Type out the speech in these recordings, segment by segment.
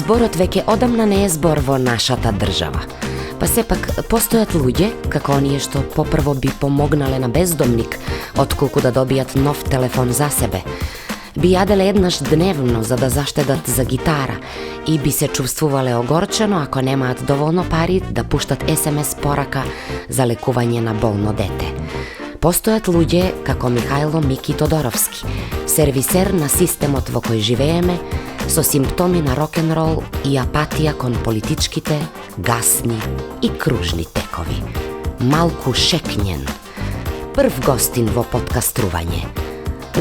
Зборот веќе одамна не е збор во нашата држава. Па сепак, постојат луѓе, како оние што попрво би помогнале на бездомник, отколку да добијат нов телефон за себе. Би јаделе еднаш дневно за да заштедат за гитара и би се чувствувале огорчено ако немаат доволно пари да пуштат SMS порака за лекување на болно дете. Постојат луѓе како Михајло Мики Тодоровски, сервисер на системот во кој живееме, со симптоми на рок-н-рол и апатија кон политичките, гасни и кружни текови. Малку Шекњен, прв гостин во подкастрување,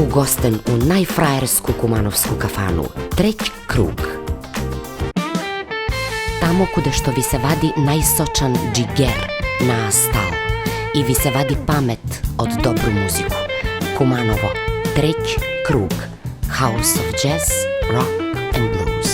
угостен у најфраерску кумановску кафану, Треќ круг. Тамо куде што ви се вади најсочан джигер на астал и ви се вади памет од добру музику. Куманово, Треќ круг, House of Jazz, Rock and Blues.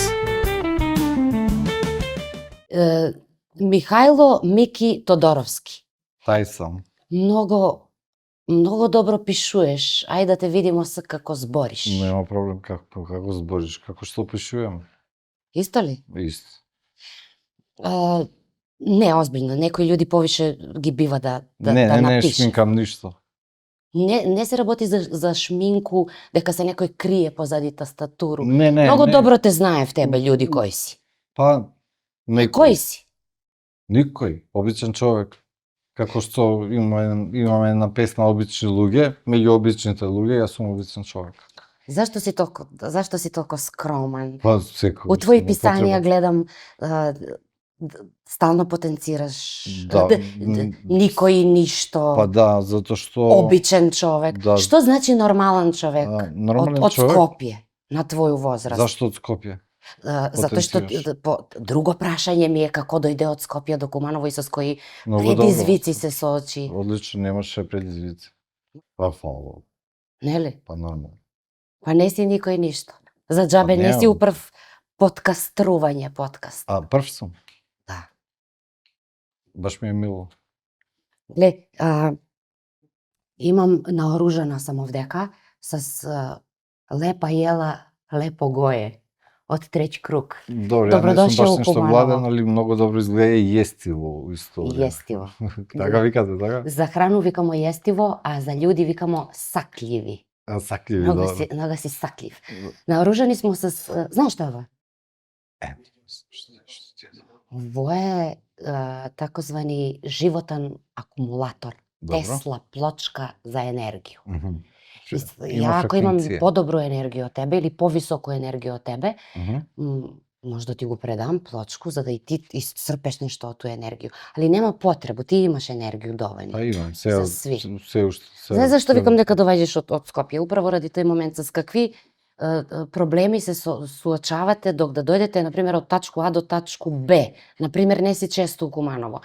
Михајло Мики Тодоровски. Тај сам. Многу добро пишуеш. Ајде да те видимо како збориш. Нема проблем како збориш, како што пишувам. Исто ли? Исто. Не, озбилно. Некои луѓе повише ги бива да Не напише. шминкам ништо. Не се работи за шминку, дека се некој крие позади тастатуру. Не. Многу добро те знае в тебе, луѓе, кој си. Па, некој. Кој си? Никој, обичен човек. Како што имаме една песна обични луѓе, меѓу обичните луѓе, јас сум обичен човек. Зашто си толку скромен? Па, секој. У твои писанија гледам стално потенцираш никој ништо. Па да, затоа што Обичен човек. Да. Што значи нормален човек? Нормален од човек. Скопје, на твој возраст. Зашто од Скопје? Затоа што друго прашање ми е како дојде од Скопје до Куманово и со кои Многу предизвици се соочи. Одлично, немаше предизвици. Па фало. Нели? Па нормално. Па не си никој ништо. За џабе Па не си немам. упрв подкастрување подкаст. Прв сум. Да. Баш ми е мило. Гле, имам наоружана сам овдека с лепа јела, лепо гое од Треќ круг. Добро, ја не Добродошол сум у баш нешто Куманово. гладен, али многу добро изгледа и јестиво исто. време. Јестиво. Така викате, така? За храну викамо јестиво, а за луѓе викамо сакљиви. Сакливи, Много си саклив. Наоружани смо знаеш што е ова? Во е такозвани животен акумулатор. Добро. Тесла плочка за енергија. Има Ако имам фреквенција. подобро енергија од тебе или повисоко енергија од тебе, Мгм. може да ти го предам плочку за да и ти исцрпеш нешто од тоја енергија. Али нема потребу, ти имаш енергија доволно. Па имам, За сви. се уште. Знаеш зашто викам дека доаѓаш од Скопје? Управо ради тој момент с какви проблеми се суочавате док да дојдете, например, од тачку А до тачку Б. Например, не си често у Куманово.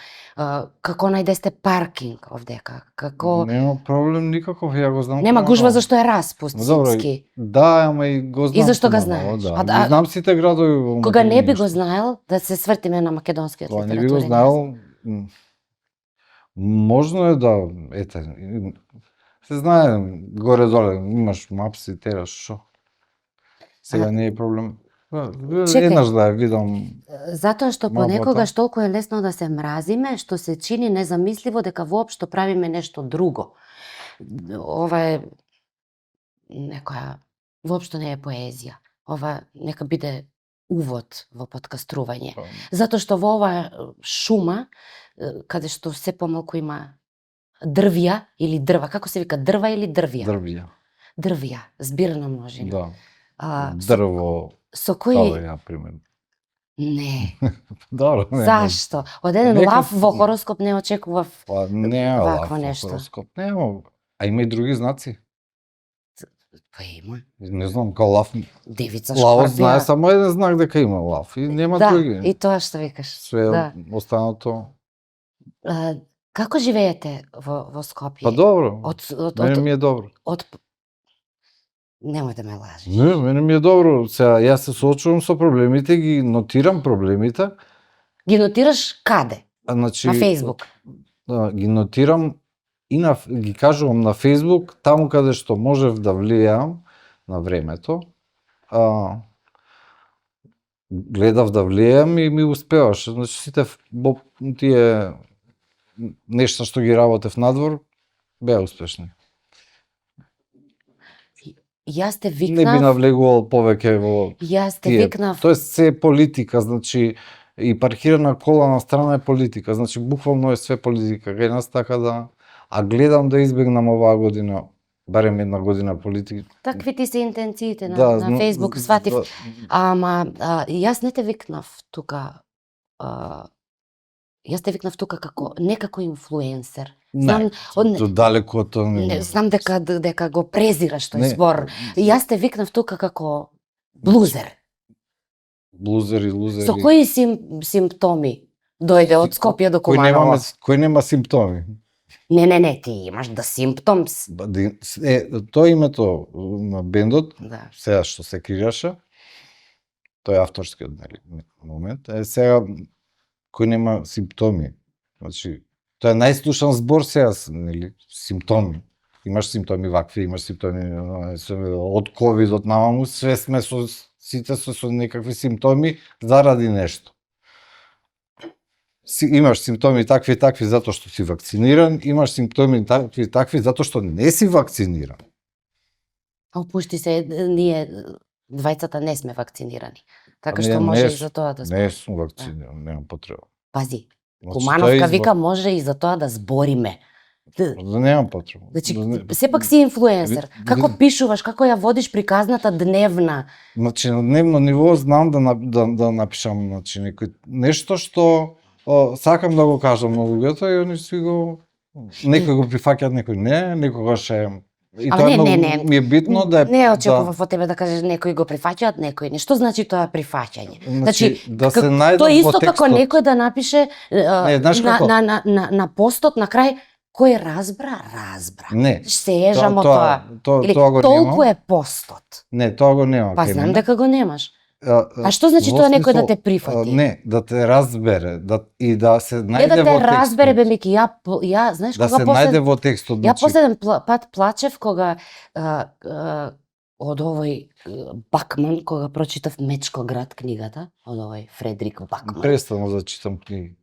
Како најдесте паркинг овдека? Како... Нема проблем никаков, ја го знам. Нема Куманово. гужва зашто е распуст Добро, сински. Да, ама и го знам. И зашто го Куманово, знаеш? Да. Ги знам сите градови во Кога не би го Македонија. знаел, да се свртиме на македонскиот Тоа литературен не би го јазик. знаел. Можно е да, се знае горе-доле, имаш мапси, тераш, шо. Сега не е проблем. Чекај. Еднаш да ја видам. Затоа што Мапата. понекогаш толку е лесно да се мразиме, што се чини незамисливо дека воопшто правиме нешто друго. Ова е некоја, воопшто не е поезија. Ова нека биде увод во подкастрување. Затоа што во оваа шума, каде што се помалку има дрвја или дрва, како се вика, дрва или дрвја? Дрвја. Дрвја, збирна множина. Да. Со Дрво. кои... Тоа ја пример. Не. Добро, не. Зашто? Од еден Некој- лав во хороскоп не очекував. Па не е Вакво лав, нешто. хороскоп. Нема. А има и други знаци. Па има. Не знам, као лав. Девица Лавот Шкорпија. знае само еден знак дека има лав и нема Да, други. и тоа што викаш. Све Да. останато. Како живеете во Скопје? Па добро. Од Мене ми е добро. Немој да ме лажеш. Не, мене ми е добро. Сега јас се соочувам со проблемите, ги нотирам проблемите. Ги нотираш каде? Значи, На Фејсбук. Да, ги нотирам и ги кажувам на Фејсбук, таму каде што можев да влијам на времето. гледав да влијам и ми успеваше. Значи сите тие нешта што ги работев надвор беа успешни. Јас те Не би викнав, навлегувал повеќе во јас те тие. викнав, Тоа се е политика, значи и паркирана кола на страна е политика, значи буквално е све политика кај нас, така да, а гледам да избегнам оваа година барем една година политика. такви ти се интенциите на, Да, на Facebook, сватив. да, Ама јас не те викнав тука, јас те викнав тука како не како инфлуенсер. Знам, то далеку од тоа не, знам дека го презираш тој Не. збор. Јас те викнав тука како блузер. блузери, лузери. Со кои симптоми дојде од Скопје до Куманово? Кој нема симптоми? Не, ти имаш да симптомс. Тоа името на бендот, Да. сега што се крираше, тој е авторскиот момент. Сега кој нема симптоми. Значи, тоа е најслушан збор сега, нели, симптоми. Имаш симптоми вакви, имаш симптоми од ковид, од намаму, све сме сите со некакви симптоми заради нешто. Имаш симптоми такви и такви затоа што си вакциниран, имаш симптоми такви и такви затоа што не си вакциниран. Опушти се, ние двајцата не сме вакцинирани. Така Не, што не може и сум- за тоа да збориме. Не сум вакциниран, немам потреба. Пази, Значи, тоа е Кумановка избор. вика може и за тоа да збориме. Да немам потреба. Значи, Да не- сепак си инфлуенсер. Ви- Како пишуваш, како ја водиш приказната дневна? Значи, на дневно ниво знам да напишам значи, нешто што сакам да го кажам на луѓето и они си го некои го прифаќаат, некои не, некогаш е и Ама тоа не, многу не. ми е битно да е Не очекував од тебе да кажеш некои го прифаќаат, некои не. Што значи тоа прифаќање? значи да се најдат Тоа е во исто како текстот. некој да напише Не, знаеш како? на постот на крај кој разбра. Не. Се ежам од тоа. Или тоа го толку нема. е постот. Не, тоа го нема. Па кај знам мене. дека го немаш. А што значи во тоа некој да смисол, те прифати? Не, да те разбере, и да се Не најде да те во текстот. разбере бе Мики, ја знаеш Да кога се најде во текстот, Ја значи. последен пат плачев кога од овој Бакман, кога прочитав Мечко град книгата, од овој Фредрик Бакман. Престанав да читам книги.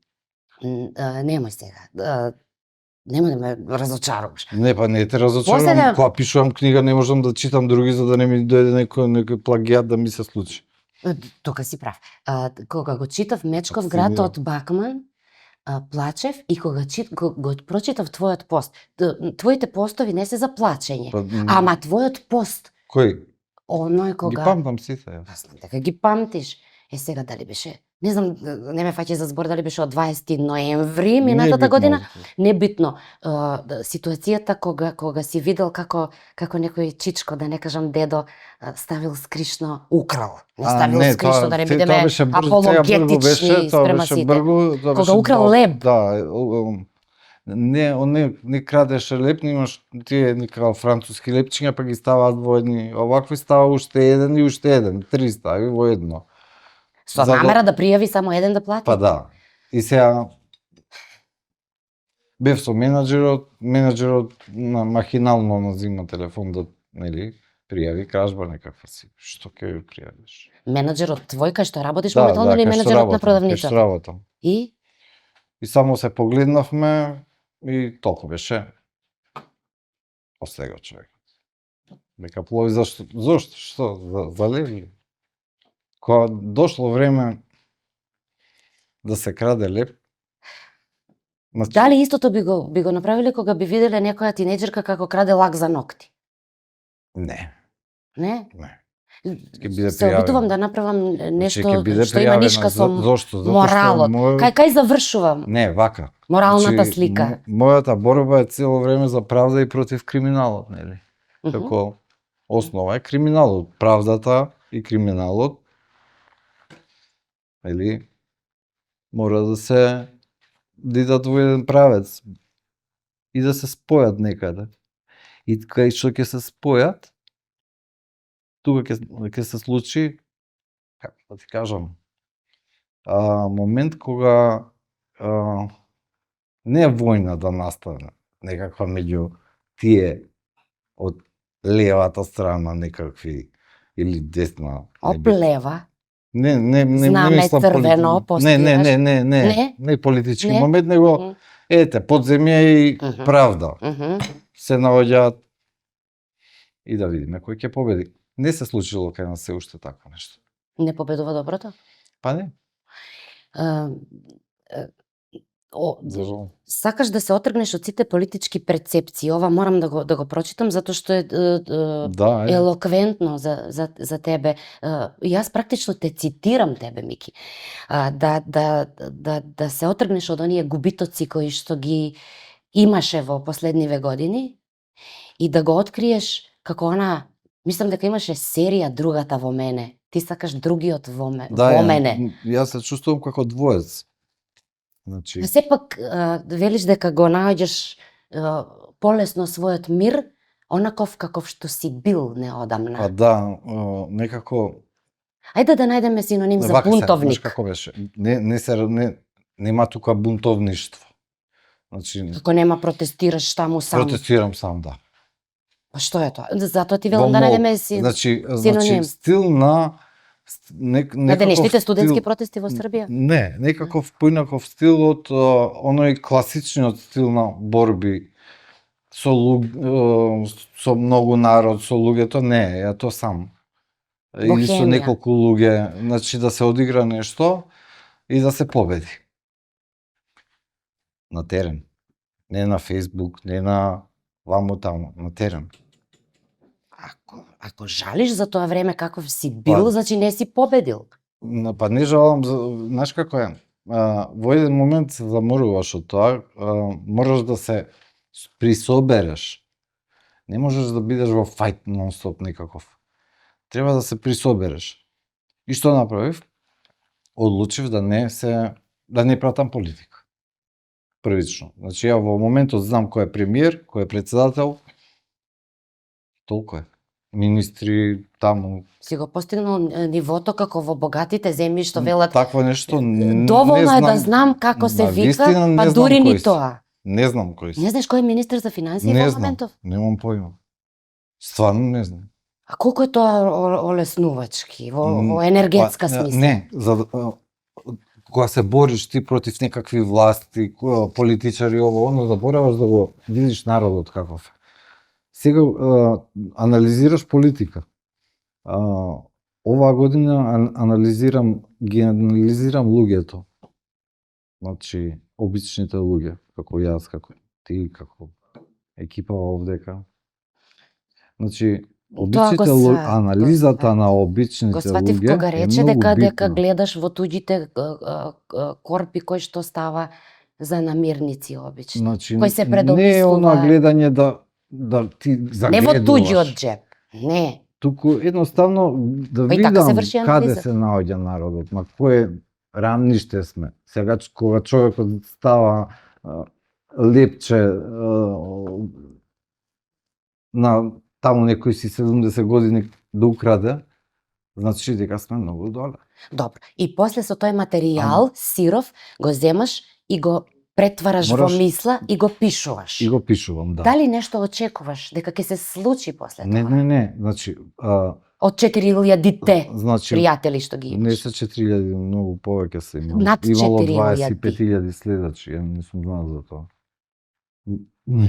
Немој сега. Нема да ме разочаруваш. Не, па не те разочарувам. Последен- Кога пишувам книга не можам да читам други за да не ми дојде некој плагиат да ми се случи. Тука си прав. Кога го читав Мечков град Фасцинира. од Бакман, плачев и кога го прочитав твојот пост. Твоите постови не се за плачење, Па, ама твојот пост, кој? оној Ги кога... памтам сите. јас. Па знам дека ги памтиш. Сега дали беше, не знам, не ме фаќа за збор дали беше од 20 ноември минатата Небитно. година. Небитно. Ситуацијата кога си видел како некој чичко, да не кажам дедо, ставил скришно, украл. Не ставил скришно, да не бидеме апологетични спрема сите. Кога украл леб. Да, не крадеше леб, имаш тие некако француски лепчиња, па ги ставаат во едни, овакви става уште еден и уште еден, 3 стави во едно. Со За да- намера да пријави само еден да плати? Па да. И сега бев со менаџерот махинално назима телефон да, нели, пријави кражба некаква си. Што ќе ја пријавиш? Менаџерот твој кај што работиш Да, моментално или кај што менаџерот на работам, кај што продавницата? работам. И И само се погледнавме и толку беше. Остега човек. Нека плови зашто? Што? За лев ли? Кога дошло време да се краде леб, значи, дали истото би го направиле кога би виделе некоја тинеџерка како краде лак за ногти? не, Не? не. Ќе биде Се обидувам пријавено. да направам нешто ќе биде што има нишка со Зошто? Затоа што моралот. мој- Кај завршувам Не, вака. моралната Значи, слика? Мојата борба е цело време за правда и против криминалот, нели? Мгм. Како основа е криминалот, правдата и криминалот. Нели? Мора да се идат во еден правец и да се спојат некаде. И кај што ќе се спојат, тука ќе се случи, како да ти кажам, момент кога не војна да настане некаква меѓу тие од левата страна некакви или десна. Оп лева. не Знаме мислам црвено, постираш. не политички Не? момент, него Мгм. ете, подземје и Мгм. правда Мгм. се наоѓаат и да видиме кој ќе победи. Не се случило кај нас се уште такво нешто. Не победува доброто? Па не, А, е, за жал. сакаш да се отргнеш од сите политички перцепции. Ова морам да го прочитам затоа што е Да, елоквентно за тебе. Јас практично те цитирам тебе, Мики. Да се отргнеш од оние губитоци кои што ги имаше во последниве години и да го откриеш како она, мислам дека имаше серија Другата во мене. Ти сакаш другиот во мене. Јас се чувствувам како двоец. Значи, А сепак велиш дека го наоѓаш полесно својот мир, онаков каков што си бил неодамна. па да, некако Ајде да најдеме синоним за вака се, знаеш бунтовник. како беше? Нема тука бунтовништво. Значи, Како нема протестираш таму сам. протестирам сам, да. Па што е тоа? Затоа ти Во велам да мол. најдеме Значи, синоним. стил на На некаков денешните студентски стил- протести во Србија? Не, некаков поинаков стил од оној класичниот стил на борби со многу народ, со луѓето, не, ја то сам. Или со Бохемија. неколку луѓе, значи да се одигра нешто и да се победи. На терен. Не на Facebook, не на ваму таму, на терен. Ако жалиш за тоа време каков си бил, Па- значи не си победил. Па не жалам, знаеш како е? Во еден момент се заморуваш од тоа, мораш да се присобереш. Не можеш да бидеш во фајт нон-стоп некаков. Треба да се присобереш. И што направив? Одлучив да не пратам политика. Првично. Значи ја во моментот знам кој е премиер, кој е председател, толку е. Министри таму. Си го постигнал нивото како во богатите земји што велат Такво нешто не доволно е да знам. знам како се вика, Навистина не па знам дури кој ни си. тоа. Не знам кој си. Не знаеш кој е министер за финансии Не во знам. моментов? Немам појма. Стварно не знам. А колку е тоа олеснувачки во енергетска Па, смисла? Не, кога се бориш ти против некакви власти, политичари, ово, оно, забораваш да го видиш народот каков е. Сега анализираш политика. Оваа година ги анализирам луѓето. Значи, обичните луѓе, како јас, како ти, како екипа овдека. Значи, обичните анализата на обичните Го сватив луѓе кога е рече многу дека битна. гледаш во туѓите корпи кој што става за намирници обично. Значи, кој се не е предомислува. она гледање да ти загледуваш. Не во туѓиот джеп. Не. Туку едноставно да Па и така се видам врши каде анализа. се наоѓа народот, на кое рамниште сме. Сега кога човекот става лепче на таму некои си 70 години да украде, значи дека сме многу доле. Добро. И после со тој материјал, сиров, го земаш и го претвараш во мисла и го пишуваш. И го пишувам, да. Дали нешто очекуваш дека ќе се случи после тоа? Не, значи Од 4000-те значи пријатели што ги не имаш. се 4000, многу повеќе се имало. Над Имало 4000. 25.000 следачи, ја не сум знал за тоа.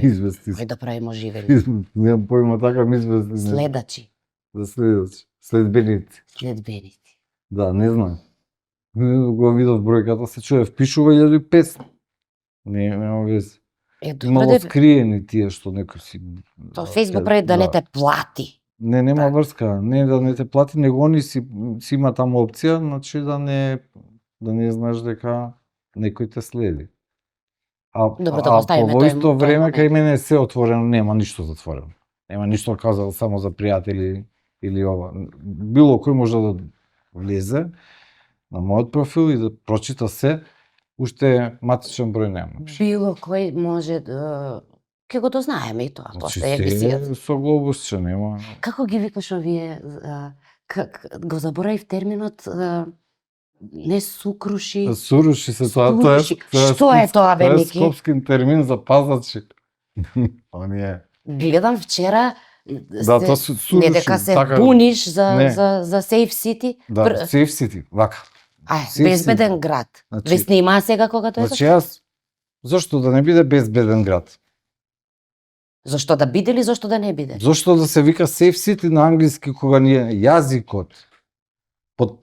Извести Ај да правиме оживени. Немам појма, така ми извести. Следачи, За следачи. Следбеници. следбеници. Да, не знам. Го видов бројката, се чуе, впишува 1500. Нема везе. Имало Добре, скриени тие што некој си... тоа Facebook прави да не те плати. Нема Да. врска, не да не те плати, него они си има таму опција, значи да не знаеш дека некој те следи. Добро, да го оставиме во тој исто време момент. кај мене е се отворено, нема ништо затворено. Нема ништо казал само за пријатели или ова. Било кој може да влезе на мојот профил и да прочита се, уште матичен број нема. Било кој може да... Ке го дознаеме и тоа, Значи после емисијата. се со глобусче нема. Како ги викаш овие, го заборавив терминот, не сукруши, Суруши се тоа Суруши. Што е тоа, бе, Тоа е Мики? скопски термин за пазачи. Оние. Гледам вчера Да, тоа се суруши, не дека се така, буниш за не. за Safe City. Да, Safe City, вака. Safe Безбеден City. град. Значи- Ве снима сега кога дојдов? Значи јас, зошто да не биде безбеден град? Зошто да биде или зошто да не биде? Зошто да се вика Safe City на англиски кога ни е јазикот под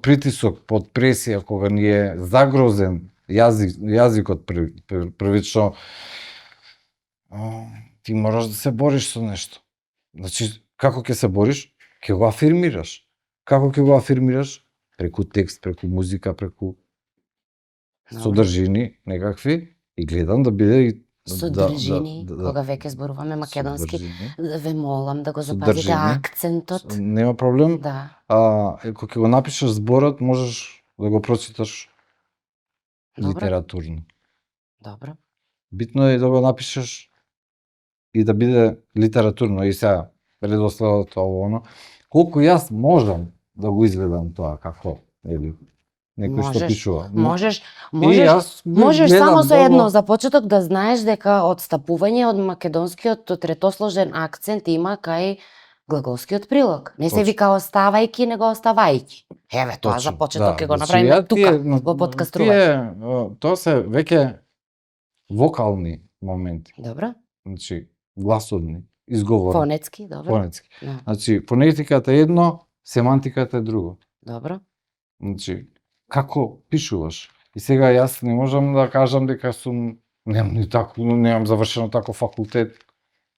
притисок, под пресија, кога ни е загрозен јазикот првично, ти мораш да се бориш со нешто. Значи, како ќе се бориш? Ќе го афирмираш. Како ќе го афирмираш? Преку текст, преку музика, преку содржини некакви, и гледам да биде и Содржини, кога веќе зборуваме македонски, содржини. ве молам да го запазите Содржини. акцентот. Нема проблем. Да. Кога ќе го напишеш зборот, можеш да го прочиташ Добро. литературно. Добро. Битно е да го напишеш и да биде литературно. И сега, редоследот оно. Колку јас можам да го изгледам тоа, како, или некој што Можеш, пишува. Можеш, И можеш, јас можеш гледам само со долго. едно за почеток да знаеш дека одстапување од македонскиот третосложен акцент има кај глаголскиот прилог. Не се Точно. вика оставајки, него оставајки. Еве, тоа за Точно, почеток ќе го значи, направиме ја тука, тие- во подкастрување. Тоа се веќе вокални моменти, Добро? значи гласовни, изговор, Фонетски, добро? фонетски. Да. Значи, фонетиката е едно, семантиката е друго. Добро. Значи, како пишуваш? И сега јас не можам да кажам дека сум немам завршено таков факултет,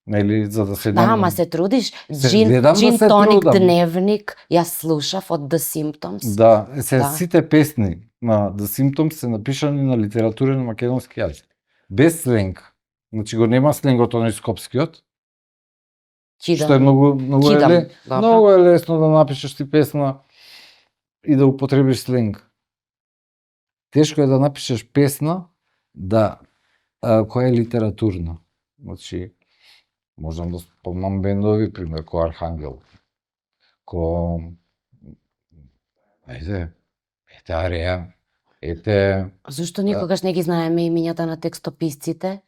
нели, за да се Да, ама се трудиш. гледам да Джин се Тоник трудам. дневник, јас слушав од The Symptoms. Да, се Да. сите песни на The Symptoms се напишани на литературен македонски јазик. Без сленг. Значи го нема сленгот оној скопскиот, што е многу Кидам, е добро. многу е лесно да напишеш ти песна и да употребиш сленг. Тешко е да напишеш песна која е литературна. Значи, можам да спомнам бендови, пример, кој Архангел, ете Ареја, ете Зошто никогаш не ги знаеме имињата на текстописците?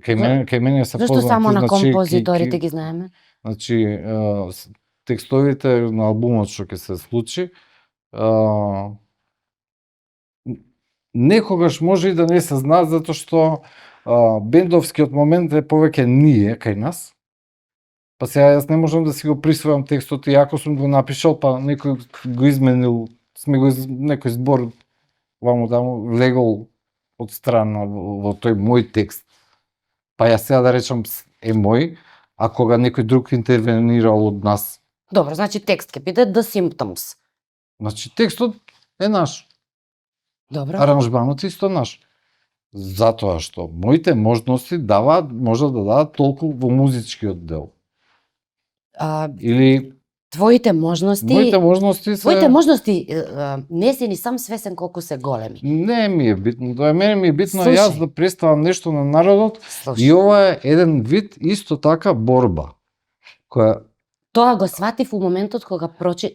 кај мене се Зошто познати, само на значи, композиторите ги знаеме? Значи, текстовите на албумот што ќе се случи, некогаш може и да не се знаат, затоа што бендовскиот момент е повеќе ние кај нас. Па сега јас не можам да си го присвојам текстот, и ако сум го напишал, па некој го изменил, некој збор ваму таму влегол од страна во тој мој текст. Па јас сега да речам е мој, а кога некој друг интервенирал од нас, Добро, значи текст ќе биде The Symptoms. значи текстот е наш, Добро. аранжманот е исто наш. Затоа што моите можности можат да дадат толку во музичкиот дел. Или Твоите можности моите можности се... Твоите можности не си ни сам свесен колку се големи. Не ми е битно, тоа мене ми е битно Слушај. јас да представам нешто на народот, Слушай, и ова е еден вид исто така борба, која тоа го сватив у моментот кога пази,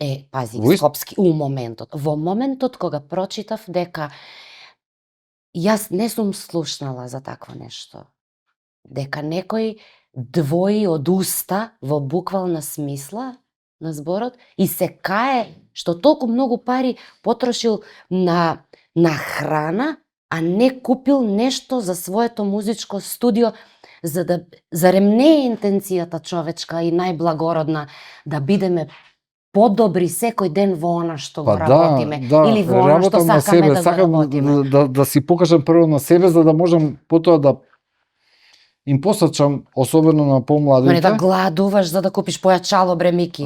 Во скопски, у моментот. Во моментот кога прочитав дека јас не сум слушнала за такво нешто. Дека некој двои од уста во буквална смисла на зборот и се кае што толку многу пари потрошил на храна, а не купил нешто за своето музичко студио, за да зарем не е интенцијата човечка и најблагородна да бидеме подобри секој ден во она што го работиме, или во она што работам на сакаме себе, да го сакам работиме. да си покажам прво на себе, за да можам потоа да им посачам, особено на Но не помладите. да гладуваш за да купиш појачало, бре Мики.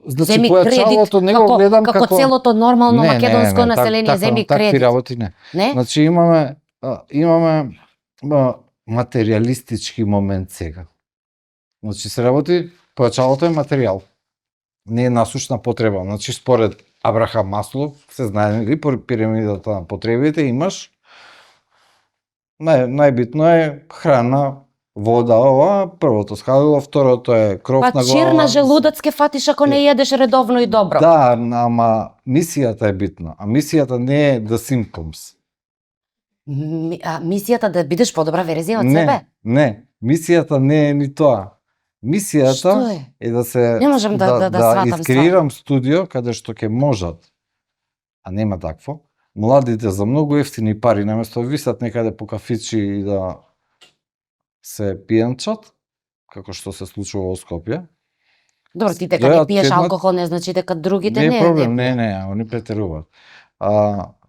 Значи, Земи кредит, појачалото не го гледам како целото нормално македонско население, земи такви кредит. работи не. Не? Значи имаме материјалистички момент сега. Значи се работи, појачалото е материјал. Не е насушна потреба. Значи според Абрахам Маслов, се знае нели пирамидата на потребите, имаш најбитно е храна, вода, ова, првото скалило, второто е кров на глава. Па чирна желудец ке фатиш ако не једеш редовно и добро. Да, ама мисијата е битна, а мисијата не е the symptoms. Мисијата да бидеш подобра верзија од себе? Не, мисијата не е ни тоа. Мисијата Што е? е да се Не можам да сватам искреирам студио каде што ќе можат, а нема такво, младите за многу ефтини пари, наместо да висат некаде по кафичи и да се пијанчат, како што се случува во Скопје. Добро, ти дека не Дојдат пиеш седнат- алкохол не значи дека другите Не не е проблем, не. не, они претеруваат.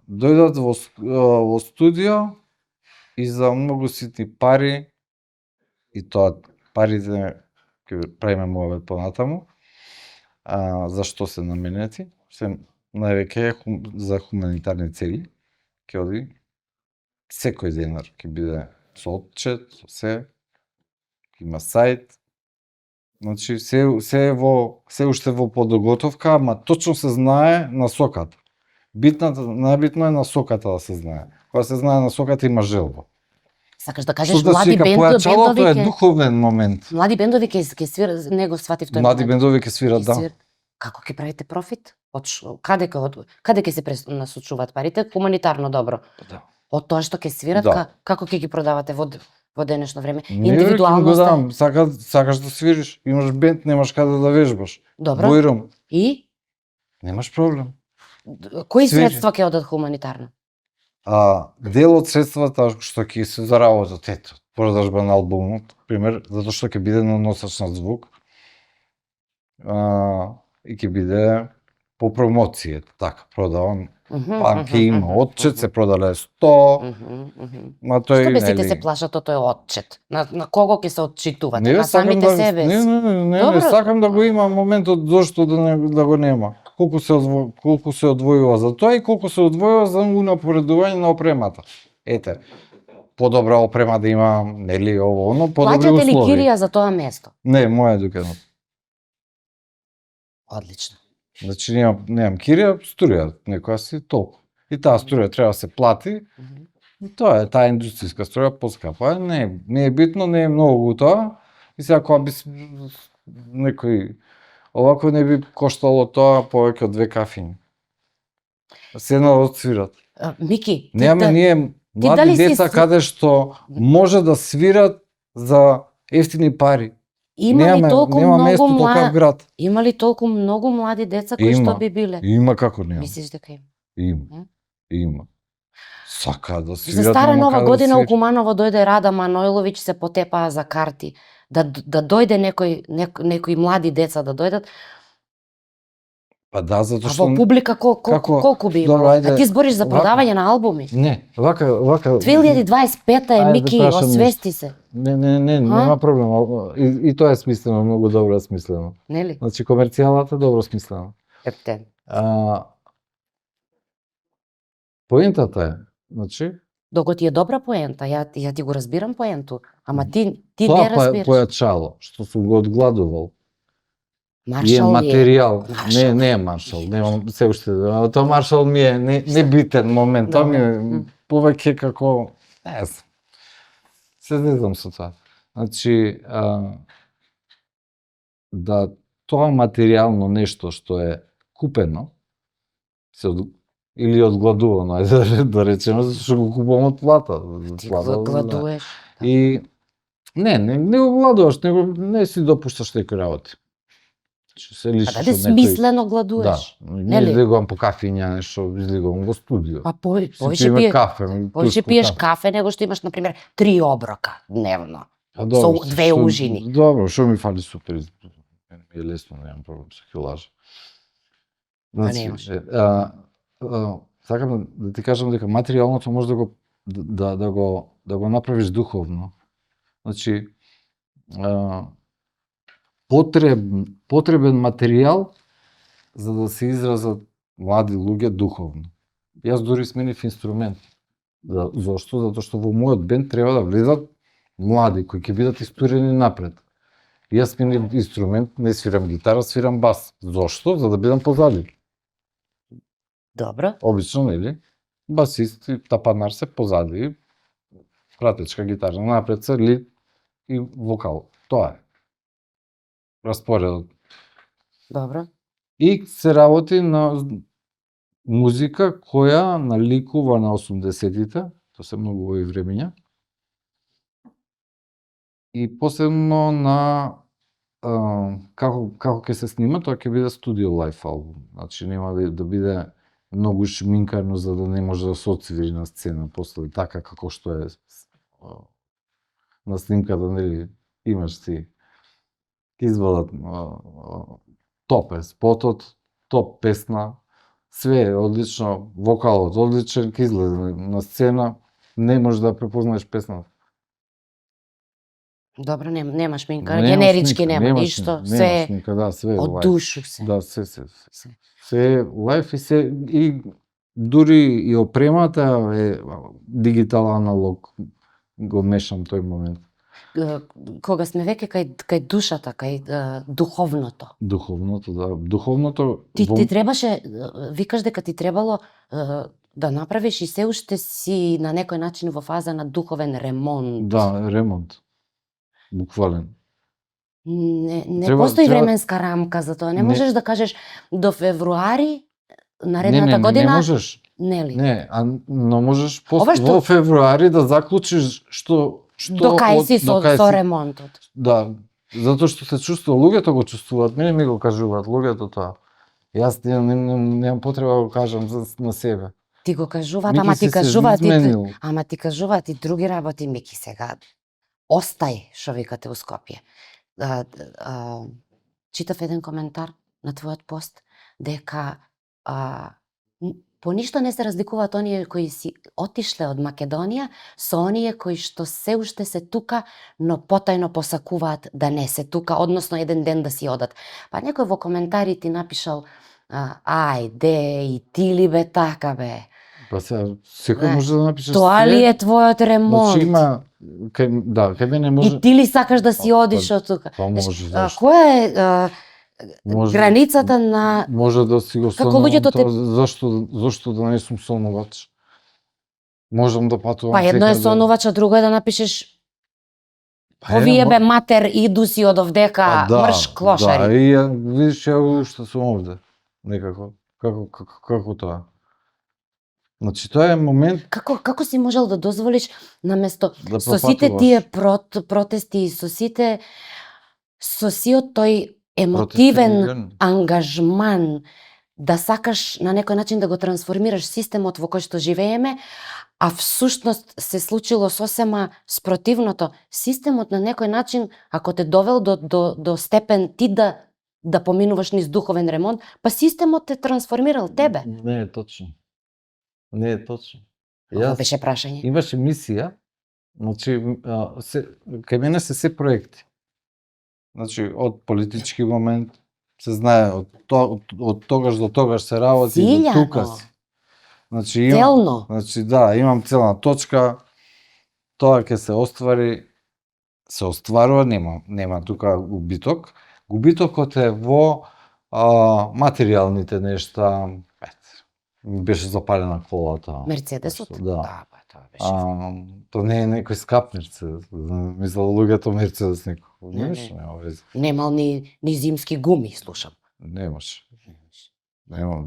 Дојдат во студио и за многу ситни пари, и тоа парите ќе правиме муавет понатаму, за што се наменети, се највеќе за хуманитарни цели, ќе оди секој денар ќе биде со отчет, со се, ќе има сајт, значи се уште во подготовка, ама точно се знае насоката. Најбитно е насоката да се знае. Кога се знае насоката има желба. Сакаш да кажеш Што да млади се вика, појачалото бендови е духовен момент. млади бендови ќе свират, не го сватив тој Млади момент. бендови ќе свират, Ќе да. свир- Како ќе правите профит? Каде ќе се насочуваат парите? Хуманитарно добро. Да. Од тоа што ќе свират, Да. како ќе ги продавате во денешно време? Не, Индивидуално го сте. дам, сакаш да свириш, имаш бенд, немаш каде да вежбаш. Добро. Бојром, И немаш проблем. кои Свири. средства ќе одат хуманитарно? Дел од средствата што ќе се заработат, ето, продажба на албумот, пример, затоа што ќе биде на носач на звук, и ќе биде по промоција, така, продавам, ќе има отчет, се продале 100, ма тој, Што бесите се плашат од тој отчет? На кого ќе се отчитувате? Не, На сакам самите да, себе? не, Добро. сакам да го има моментот зошто да го нема. Колку се одвојува за тоа и колку се одвојува за унапоредување на опремата. Ете, подобра опрема да има, нели, ово, оно, подобри Плаќате ли услови. кирија за тоа место? Не, моја дукенот. Одлично. Значи немам кирија, струја, некоја си толку. И таа струја треба да се плати, и тоа е, таа индустријска струја поскапа. Не е битно, не е многу тоа. И сега кога би некој овако не би коштало тоа повеќе од 2 кафини. Седнат да свират. Мики, Немаме ние млади дали си деца каде што може да свират за ефтини пари. има ли толку нема многу место толков град. Има ли толку многу млади деца кои Има. што би биле? Има како нема. Мислиш дека има? Има. Има. Сакаат да За свират. Стара нема нова каде да година у свират. Куманово дојде Рада Манойловиќ, се потепаа за карти. Да дојде некои млади деца да дојдат, Па да, затоа а што... во публика како- колку би Добро, имало? ајде, А ти збориш за вака. продавање на албуми? Не, вака... 2025 е, Ајде, Мики, прашам освести се, Не, нема проблем. И тоа е смислено, многу добро е смислено. нели? Значи, комерцијалата е добро смислено. Епте. Поентата е, значи, Докато ти е добра поента, ја ти го разбирам поенту, ама ти тоа не разбираш. појачало, што сум го одгладувал, и е Маршал ли е? материјал. Маршал. Не е маршал, немам се уште. Тоа маршал ми е не битен момент, тоа ми е повеќе како, не знам. Се зезам со тоа. Значи, да тоа материјално нешто што е купено, или одгладувано, ајде да речеме, затоа што го купувам од плата. Ти го гладуеш. И не го гладуваш, него не си допушташ некои работи. Значи се А лишиш даде од некој. смислено Да, гладуеш. не нели? излегувам по кафиња, нешто, излегувам во студио. Па Си повеќе пиеме пие, кафе, повеќе турско пиеш кафе. кафе него што имаш на пример 3 оброка дневно. А, добро, со две ужини. Добро, што ми фали супер. Ми е лесно, немам проблем со килажа. немаш. Сакам да ти кажам дека материјалното може да го направиш духовно. Значи, потребен материјал за да се изразат млади луѓе духовно. Јас дури сменив инструмент. Зошто? Затоа што во мојот бенд треба да влезат млади кои ќе бидат истурени напред. Јас сменив инструмент, не свирам гитара, свирам бас. Зошто? За да бидам позади. Добро. Обично, нели? Басист и тапанар се позади, пратечка гитара напред се лид и вокал. Тоа е распоредот. Добро. И се работи на музика која наликува на 80-тите, тоа се многу овој времења. И посебно на како ќе се снима, тоа ќе биде студио лайф албум. Значи нема да биде многу шминкано за да не може да се отсвири на сцена после така како што е на снимката, нели, имаш си ќе извадат топ е спотот, топ песна, све е одлично, вокалот одличен, ќе излезе на сцена, не можеш да препознаеш песната. Добро, нема шминка, Нема генерички шминка, нема ништо, се шминка, да, све е од лајф. душу се. Да, се. Се е лајф и се и дури и опремата е дигитал аналог, го мешам тој момент. Кога сме веќе кај душата, кај духовното. Духовното, да, духовното Ти требаше, викаш дека ти требало да направиш и се уште си на некој начин во фаза на духовен ремонт. Да, ремонт. Буквален. Не постои временска рамка за тоа. Не можеш да кажеш до февруари наредната година. Не можеш. Нели? Не, но можеш Ова што- во февруари да заклучиш што До кај си со ремонтот. Да, затоа што се чувствува, луѓето го чувствуваат, мене ми го кажуваат луѓето тоа. Јас немам потреба да го кажам на себе. Ти го кажуваат, Мики ама си ти се кажуваат изменил. ама ти кажуваат и други работи, Мики, сега. Остај, што викате у Скопје. Читав еден коментар на твојот пост дека по ништо не се разликуваат оние кои си отишле од Македонија со оние кои што се уште се тука, но потајно посакуваат да не се тука, односно еден ден да си одат. Па некој во коментари ти напишал ајде, и ти ли бе така бе? Па сега, секој може да напише Тоа ли е твојот ремонт? Значи има, кај мене може... И ти ли сакаш да си одиш од тука? Па може, зашто? Која е границата на... Може да си го Како сонувам луѓето тоа, зашто да не сум сонувач? Можам да патувам Па едно е секаде. сонувач, а друго е да напишеш Па овие бе матер иду си од овдека, мрш Да, клошари. и видиш, ја уште сум овде. Некако. Како тоа? Значи, тоа е момент Како си можел да дозволиш наместо да со сите пропатуваш. тие протести и со сиот тој емотивен Протести, ангажман да сакаш на некој начин да го трансформираш системот во кој што живееме, а всушност се случило сосема спротивното. Системот на некој начин, ако те довел до степен ти да поминуваш низ духовен ремонт, па системот те трансформирал тебе. Не е точно. Не е точно. Ова беше прашање. Имаше мисија, значи, кај мене се проекти. Значи, од политички момент, се знае, од тогаш до тогаш се работи, до тука Циљано. си. Значи, Целно. Значи, да, имам целна точка, тоа ќе се оствари, се остварува, нема тука губиток. Губитокот е во материјалните нешта, ми беше запалена колата. Мерцедесот? Да. Па тоа беше. То не е некој скап Мерцедес. Мислам, луѓето Мерцедес некој. Не, Нема везе. Немал ни зимски гуми, слушам. Немаше. Нема.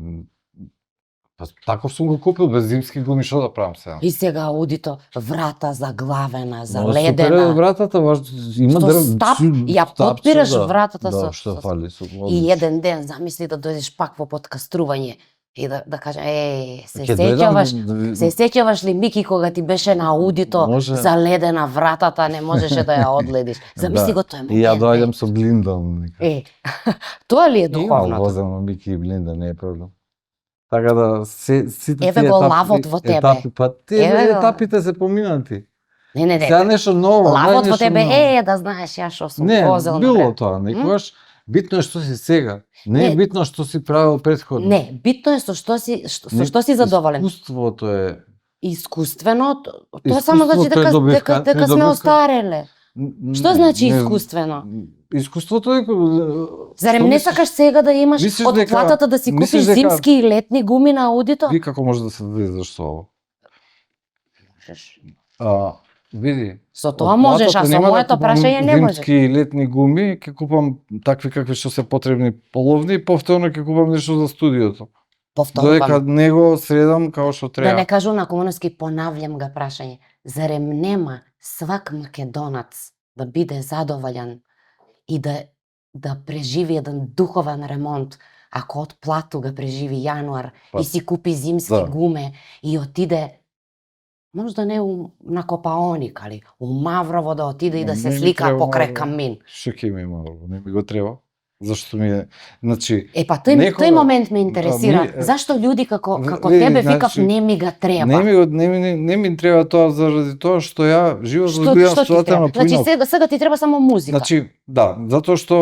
Па таков сум го купил без зимски гуми, што да правам сега? И сега аудито, врата заглавена, Супер е заледена. вратата, има Со стап, ја подпираш вратата да, со... што со- фали. И еден ден, замисли да дојдеш пак во подкастрување и да кажа, се Ќе дојдам сеќаваш, се сеќаваш ли, Мики, кога ти беше на аудито Може. заледена вратата, не можеше да ја одледиш. Замисли го тој момент. И ја доаѓам со блиндан. Тоа ли е Имам духовното? возам на Мики и блинда, не е проблем. Така да, сите Еве тие го етапи- лавот во тебе. Етапи, па Еве го. етапите се поминати. Не. Сега нешто ново. Лавот во нешто тебе ново. да знаеш ја што сум Не, возел. било напред. тоа, некогаш битно е што си сега. Не е Не. битно што си правил претходно. Не, битно е со што си задоволен. Искуството е Искуствено, тоа само значи Искуството е дека сме добивка. остареле. Што значи искуствено? Искуството е Зарем што не мислиш? сакаш сега да имаш Мислиш од дека- платата да си купиш мислиш дека- зимски и летни гуми на аудито? Ви како може да се везеш со ово? Можеш. Види. Со тоа од можеш, а платата со нема да моето купам прашање не можеш. Зимски и летни гуми, ќе купам такви какви што се потребни половни и повторно ќе купам нешто за студиото. Додека Повторувам. не го средам како што Да треба. не кажу на комуновски, понавljam га прашање. Зарем нема свак македонац да биде задоволен и да преживи еден духовен ремонт, ако од плату ga преживи јануар Па, и си купи зимски да. гуме и отиде, можда не на Копаоник, али у Маврово да отиде и да се Не ми слика треба покрај Маврово. камин. Што ќе ми има, не ми го треба. Зашто ми е, значи, Па тој момент ме интересира. ми- Зашто луѓе како види, тебе викав значи, не ми га треба? не ми треба тоа заради тоа што ја живот Што го гледам ти треба? ситуативно Значи поинаку. сега ти треба само музика. Значи, да, затоа што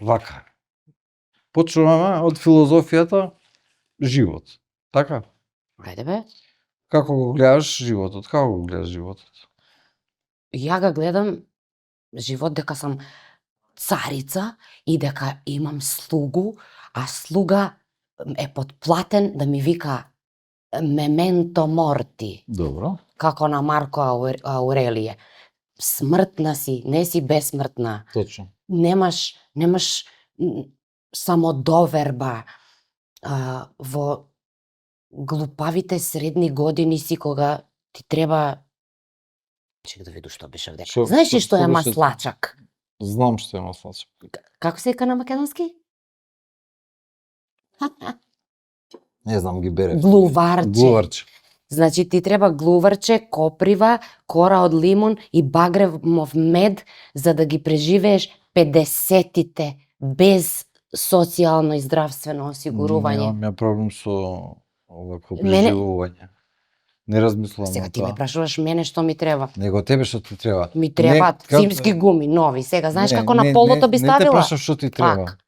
вака. Почнуваме од филозофијата живот. Така? Ајде бе. Како го гледаш животот? Како го гледаш животот? Ја га гледам живот дека сам царица и дека имам слугу, а слуга е подплатен да ми вика мементо морти, Добро. како на Марко Аурелие. Смртна си, не си бесмртна. Точно. Немаш самодоверба. Во глупавите средни години си кога ти треба. Чек да виду што беше овде. Знаеш ли што е беше? маслачак? Знам што е маслачак. Како се вика на македонски? Не знам, ги бере. Глуварче. Глуварче. Значи ти треба глуварче, коприва, кора од лимун и багремов мед за да ги преживееш 50-тите без социјално и здравствено осигурување. Немам ја проблем со овако Мене- преживување. Не размислувам Сега на ти ме тоа. прашуваш мене што ми треба. Него тебе што ти треба. Ми требаат Не, зимски гуми нови. Сега знаеш Не, како на не, полото би Не те ставила? прашам што ти треба. Пак.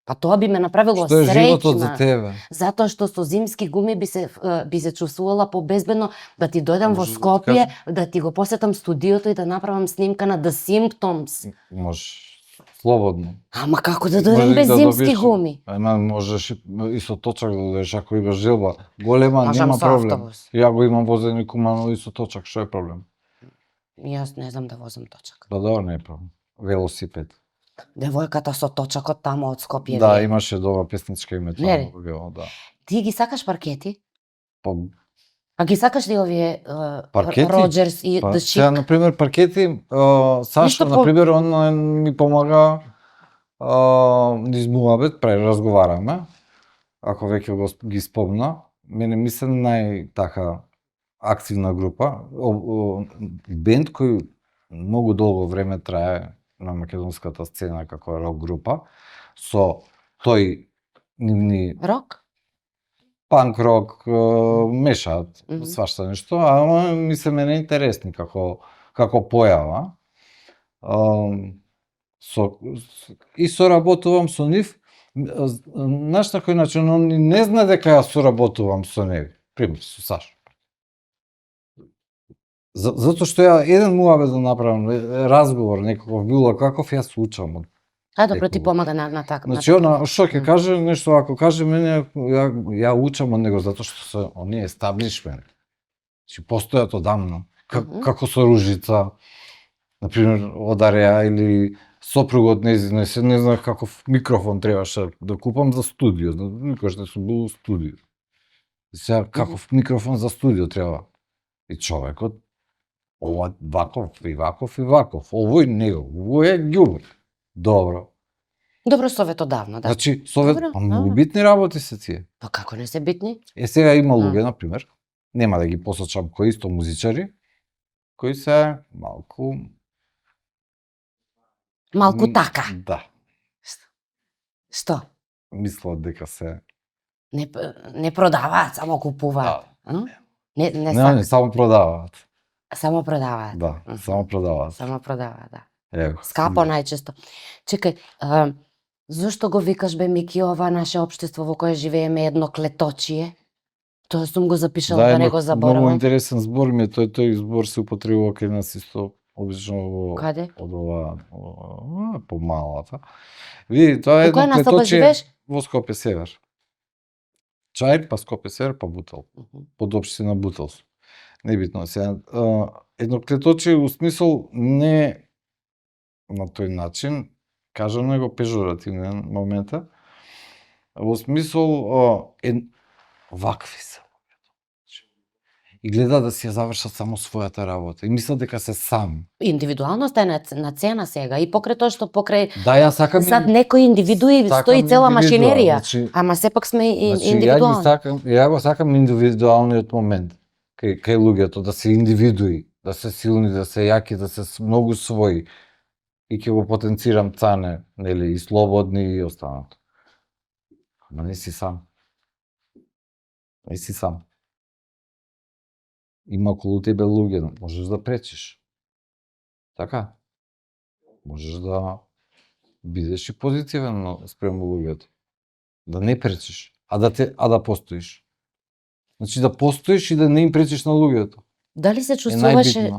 Па тоа би ме направило Што е животот за среќна. тебе? Затоа што со зимски гуми би се чувствувала побезбедно да ти дојдам во Можеш да ти Скопје, да ти го посетам студиото и да направам снимка на The Symptoms. Можеш слободно. Ама како да Може дојдам и без да зимски добиеш- гуми? Ама можеш и со точак да дојдеш ако имаш желба. Голема Можам нема со проблем. автобус. Ја го имам возени кумано и со точак, што е проблем? Јас не знам да возам точак. Да, да, не е проблем. Велосипед. Девојката со точакот тамо од Скопје. Да, вие. имаше добра песничка име Не ли? тоа. Вело, да. Ти ги сакаш паркети? Па, А ги сакаш ли овие Паркети? Роджерс и па The сега, Chic? например, паркети, Сашо, Ништо по- например, он ми помага низ муабет, разговараме, ако веќе ги спомна. Мене ми се така активна група, бенд кој многу долго време трае на македонската сцена како рок група, со тој нивни Рок? панк рок мешаат Мгм. свашта нешто, ама ми се мене интересни како појава. И соработувам со нив. Знаеш на кој начин, он не знае дека ја соработувам со него. Пример, со Сашо. Затоа што ја еден муабет да направам, разговор некаков било каков, јас се учам од. А, добро, ти Некој. помага на така. Значи она што ќе каже нешто, ако каже мене, ја учам од него затоа што се оние естаблишмент. Значи постојат одамна. Мгм. Како со Ружица, например, Одареа или сопругот нејзин, се не знаев каков микрофон требаше да купам за студио, никош не сум бил во студио. Сега каков микрофон за студио треба. И човекот ова ваков и ваков и ваков. Овој не, овој е ѓубер. Добро. Добро совет одавно, да. Значи, совет, Добро, па многу добро. битни работи се тие. Па како не се битни? Сега има луѓе, например, нема да ги посочам кои исто музичари, кои се малку... Малку така. Да. Што? Мислат дека се... Не продаваат, само купуваат. Да. Не Не, сакаат. само продаваат. Само продаваат. Да, Мгм. само продаваат. Само продаваат, да. Ево. Скапо најчесто. Чекај, зошто го викаш бе Мики ова наше општество во кое живееме едно клеточие? Тоа сум го запишала да не има го многу заборавам. интересен збор ми е тој збор се употребува кај нас исто обично во Каде? од ова помалата. Види, тоа е Во која едно настоба клеточие живееш? во Скопје север. Чаир, па Скопје север, па Бутел. Мгм. Под општина Бутел. Небитно сега. Едно клеточие у смисол не на тој начин, кажано е го пежоративен момента, во смисол вакви се. и гледаат да си ја завршат само својата работа и мислат дека се сами. Индивидуалноста е на цена сега и покрај тоа што покрај Да, јас сакам зад некој индивидуи стои цела машинерија, ама сепак сме индивидуални. Ја го сакам индивидуалниот момент кај луѓето, да се индивидуи, да се силни, да се јаки, да се многу своји. И ќе го потенцирам Цане, нели, и слободни и останато. Ама не си сам. Не си сам. Има околу тебе луѓе, можеш да пречиш. Така? Можеш да бидеш и позитивен спрема луѓето. Да не пречиш, а да постоиш. Значи да постоиш и да не им пречиш на луѓето. Дали се чувствуваше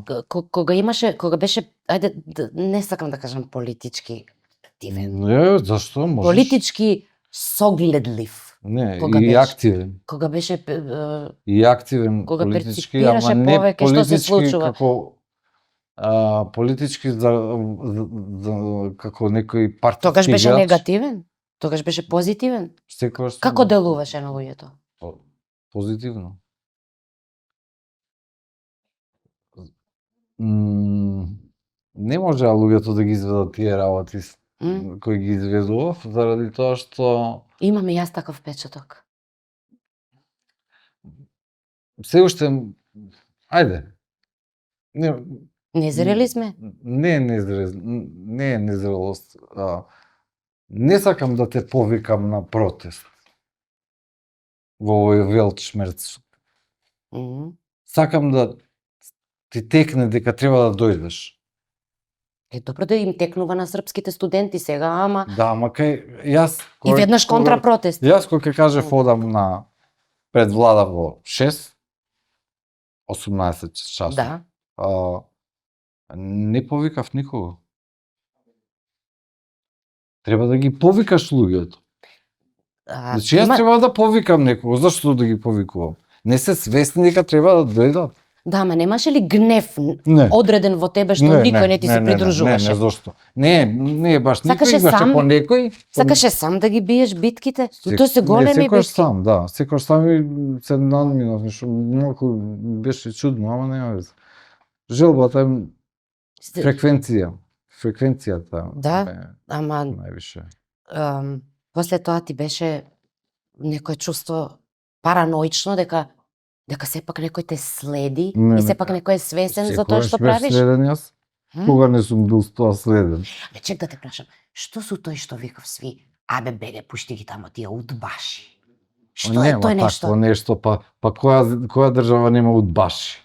кога беше, ајде не сакам да кажам политички активен. Не, зашто можеш? Политички согледлив. Не, кога и беше, активен. Кога беше И активен кога политички, перципираше ама не повеќе што се случува. како политички за како некој партиски Тогаш беше играч. негативен? Тогаш беше позитивен? Секогаш Како делуваше на луѓето? позитивно. Не може луѓето да ги изведат тие работи кои ги изведував, заради тоа што Имаме јас таков впечаток. се уште ајде. Незрели сме? Не е незрелост. Не сакам да те повикам на протест во овој Велтшмерц. Сакам да ти текне дека треба да дојдеш. Добро да им текнува на српските студенти сега, ама Да, ама кај јас и веднаш контрапротест. Јас кога ќе кажев одам на пред влада во 6 18 часот. Да. Не повикав никого. Треба да ги повикаш луѓето. Значи јас треба да повикам некого, зашто да ги повикувам? Не се свесни дека треба да дојдат. Да, ама немаше ли гнев Не. одреден во тебе што никој не ти се придружуваше? Не, зашто? Не, баш никој Сакаше имаше сам? по некој. Сакаше сам да ги биеш битките? Тоа се големи секојаш битки. сам, да. Секојаш сам и се надминав, нешто малку беше чудно, ама нема веза. Желбата е фреквенцијата. Да, ама највише. после тоа ти беше некое чувство параноично дека сепак некој те следи и сепак некој е свесен за тоа што правиш. Секогаш следен јас. Кога не сум бил тоа следен. Чек да те прашам, што су тој што викав сви, абе беге пушти ги тамо тие удбаши? Што е тој нешто? Такво нешто, па која држава нема удбаши?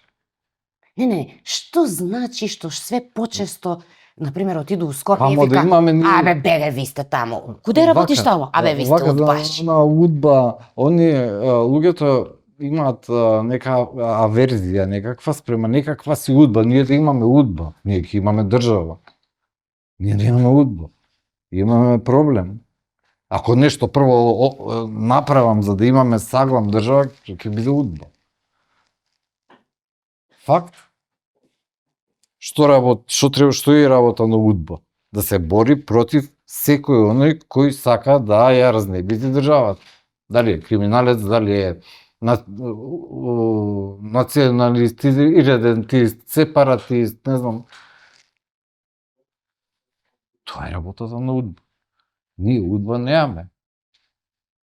Не, што значи што све почесто, например, отиду у Скопје и Да вика, имаме абе беге ви сте таму. Куде работиш таму? Абе ви сте удбаши. На удба, луѓето имаат нека аверзија, некаква спрема, некаква си удба. Ние да имаме удба, ние ќе имаме држава. Ние да имаме удба. Имаме проблем. Ако нешто прво направам за да имаме саглам држава, ќе биде удба. Факт. Што е работа на удба? Да се бори против секој оној кој сака да ја разнебити државата. Дали е криминалец, дали е националист, иредентист, сепаратист, не знам. Тоа е работата на удба. Ние удба неаме.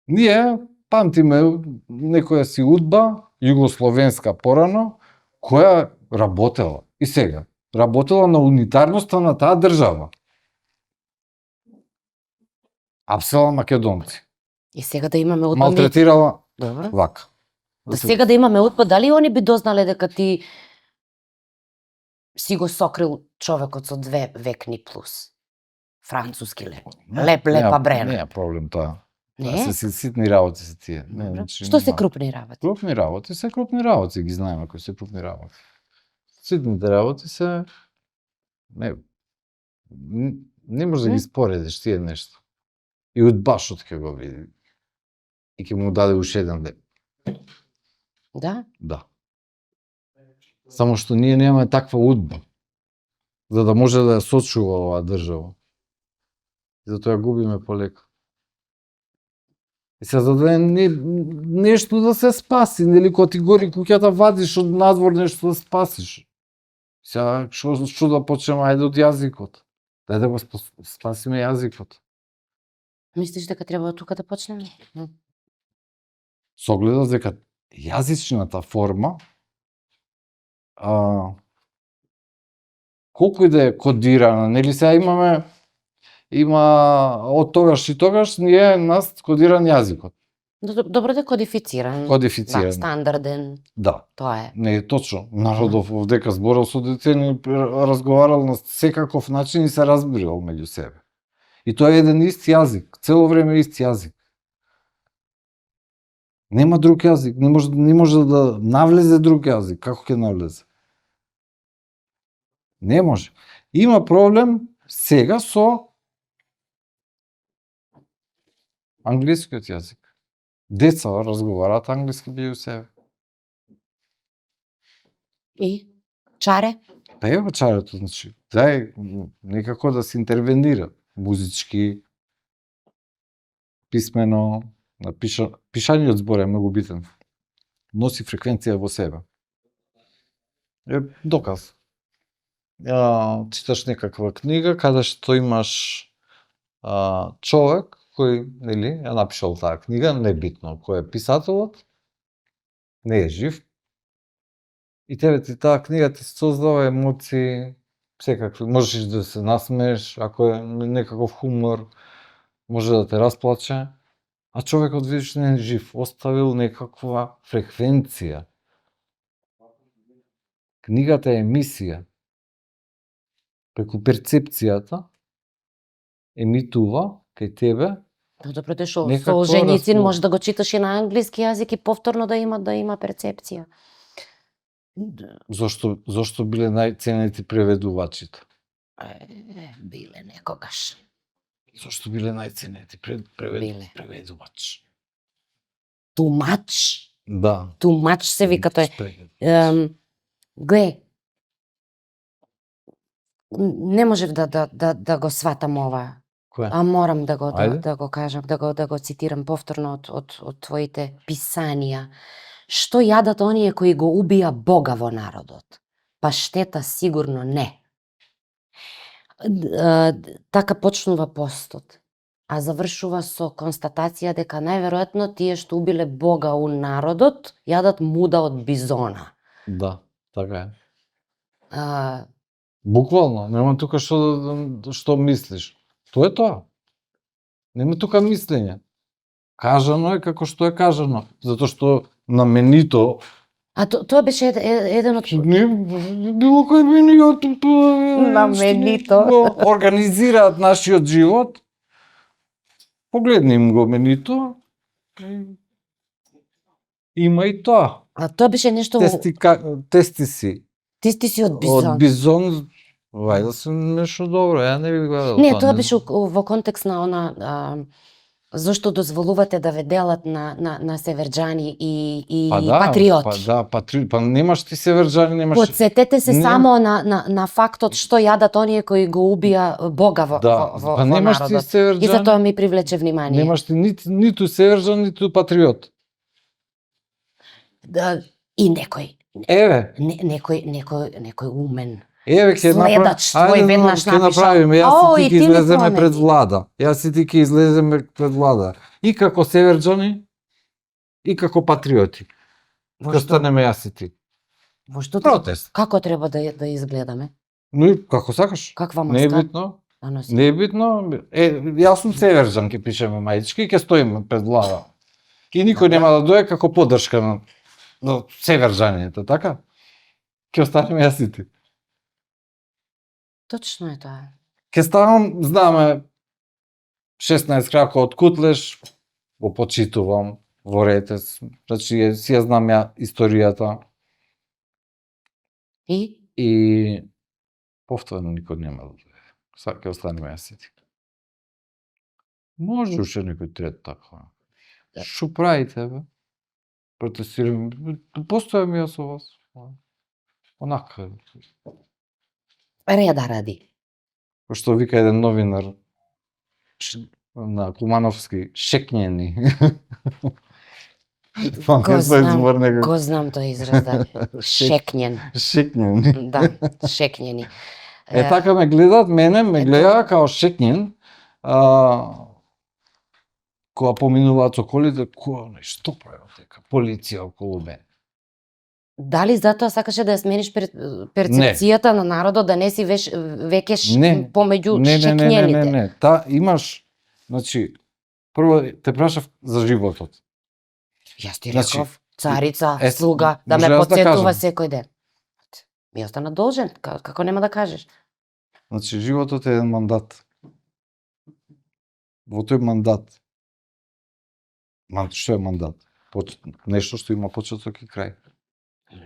Ние памтиме некоја си удба, југословенска порано, која работела и сега работела на унитарноста на таа држава. Апсела македонци. И сега да имаме удба. Малтретирала Добро. вака. Да сега да имаме удба, дали они би дознале дека ти си го сокрил човекот со 2 векни плюс? Француски леп. Лепа брена. Не е проблем тоа. Не? Се ситни работи се тие. Што се крупни работи? Крупни работи се крупни работи, ги знаеме кои се крупни работи. Ситните работи се не може да ги споредиш тие нешто. И удбашот ќе го види. И ќе му даде уште еден леп. Да? Да. Само што ние немаме таква удба, за да може да ја сочува оваа држава. Затоа ја губиме полека. И се за да нешто да се спаси, нели кога ти гори куќата вадиш од надвор нешто да спасиш. Сега што да почнеме, ајде од јазикот. Дај да го спасиме јазикот. Мислиш дека треба од тука да почнеме? Со огледот дека јазичната форма колку и да е кодирана, нели сега има од тогаш и тогаш ние нас кодиран јазикот. Добро да е кодифициран. Кодифициран. Да, стандарден. Да. Тоа е. Не е точно. Народов овдека зборал со децени, разговарал на секаков начин и се разбирал меѓу себе. И тоа е еден ист јазик, цело време ист јазик. Нема друг јазик, не може да навлезе друг јазик. Како ќе навлезе? Не може. Има проблем сега со англискиот јазик. Деца разговараат англиски меѓу себе. И? Чаре? Па ева чарето, значи, дај некако да се интервенира, музички, писмено, пишаниот збор е многу битен. Носи фреквенција во себе. Е доказ. Читаш некаква книга каде што имаш човек кој, нели, ја напишал таа книга, небитно кој е писателот, не е жив, и тебе ти таа книга ти создава емоции, секакви, можеш да се насмееш, ако е некаков хумор, може да те расплаче, а човекот видиш не е жив, оставил некаква фреквенција. Книгата е емисија. Преку перцепцијата емитува кај тебе. Добро дошол. Некакво Солженицин може да го читаш и на англиски јазик и повторно да има перцепција. Зошто биле најценети преведувачите? Биле некогаш. Зошто биле најценети преведувач? Тумач. Да. Тумач се вика тој. Гле, не можев да го сватам ова. Кој? А морам да Ајде. го кажам, да го цитирам повторно од твоите писанија. Што јадат оние кои го убија Бога во народот? Паштета сигурно не. Така почнува постот, а завршува со констатација дека најверојатно тие што убиле Бога у народот јадат муда од бизона. Да, така е. Буквално, нема тука што мислиш. Тоа е тоа. Нема тука мислење. Кажано е како што е кажано, затоа што на менито. А тоа беше еден од... Не, било кој менито. На менито. Организираат нашиот живот. Погледни им го менито. Има и тоа. А тоа беше нешто... Тестиси. Ти си од бизон. Од бизон. Вајде се нешто добро, ја не би гледал. Не, тоа беше во контекст на она... Зошто дозволувате да ве делат на северџани и патриоти? Па немаш ти северџани, немаш... Подсетете се само на фактот што јадат оние кои го убија Бога во народот. И за тоа ми привлече внимание. Немаш ти ниту северџан, ниту патриот. И некој. Еве. Некој умен. Еве ќе направиме, јас и ти ќе излеземе пред влада. Јас и ти ќе излеземе пред влада. И како северџани, и како патриоти. Ќе станеме јас и ти. Протест. Како треба да изгледаме? Ну и како сакаш. Каква маска? Не е битно. Не е битно. Јас сум северџан, ќе пишеме мајчки и ќе стоиме пред влада. И никој нема да дојде како поддршка на северџаните, така? Ќе останеме јас и ти. Точно е тоа. Ке станам, знаме, 16 крака од Кутлеш, го почитувам во Ретес, значи си ја знам ја историјата. И повторно никој нема да дојде. Ке останеме јас и ти. Може уште некој трет така. Шо правите, бе? Протестирам, постојам јас со вас. Онака. Реда ради. Што вика еден новинар, на Кумановски, шекњени. Го Тоа знам, збор некако. го знам тој израз, да. Шекњен. Шекњени. Да, шекњени. Така ме гледаат мене, ме гледаат као шекњен, кога поминуваат околите, што прават дека полиција околу мене. Дали затоа сакаше да ја смениш перцепцијата на народот, да не си веќе помеѓу шекњените? Не. Та имаш, значи, прво те прашав за животот. Јас ти Значи, реков, царица, е, слуга, да ме може јас да потсетува кажам? секој ден. Ми остана должен, како нема да кажеш? Значи, животот е еден мандат. Во тој мандат, што е мандат? Нешто што има почеток и крај.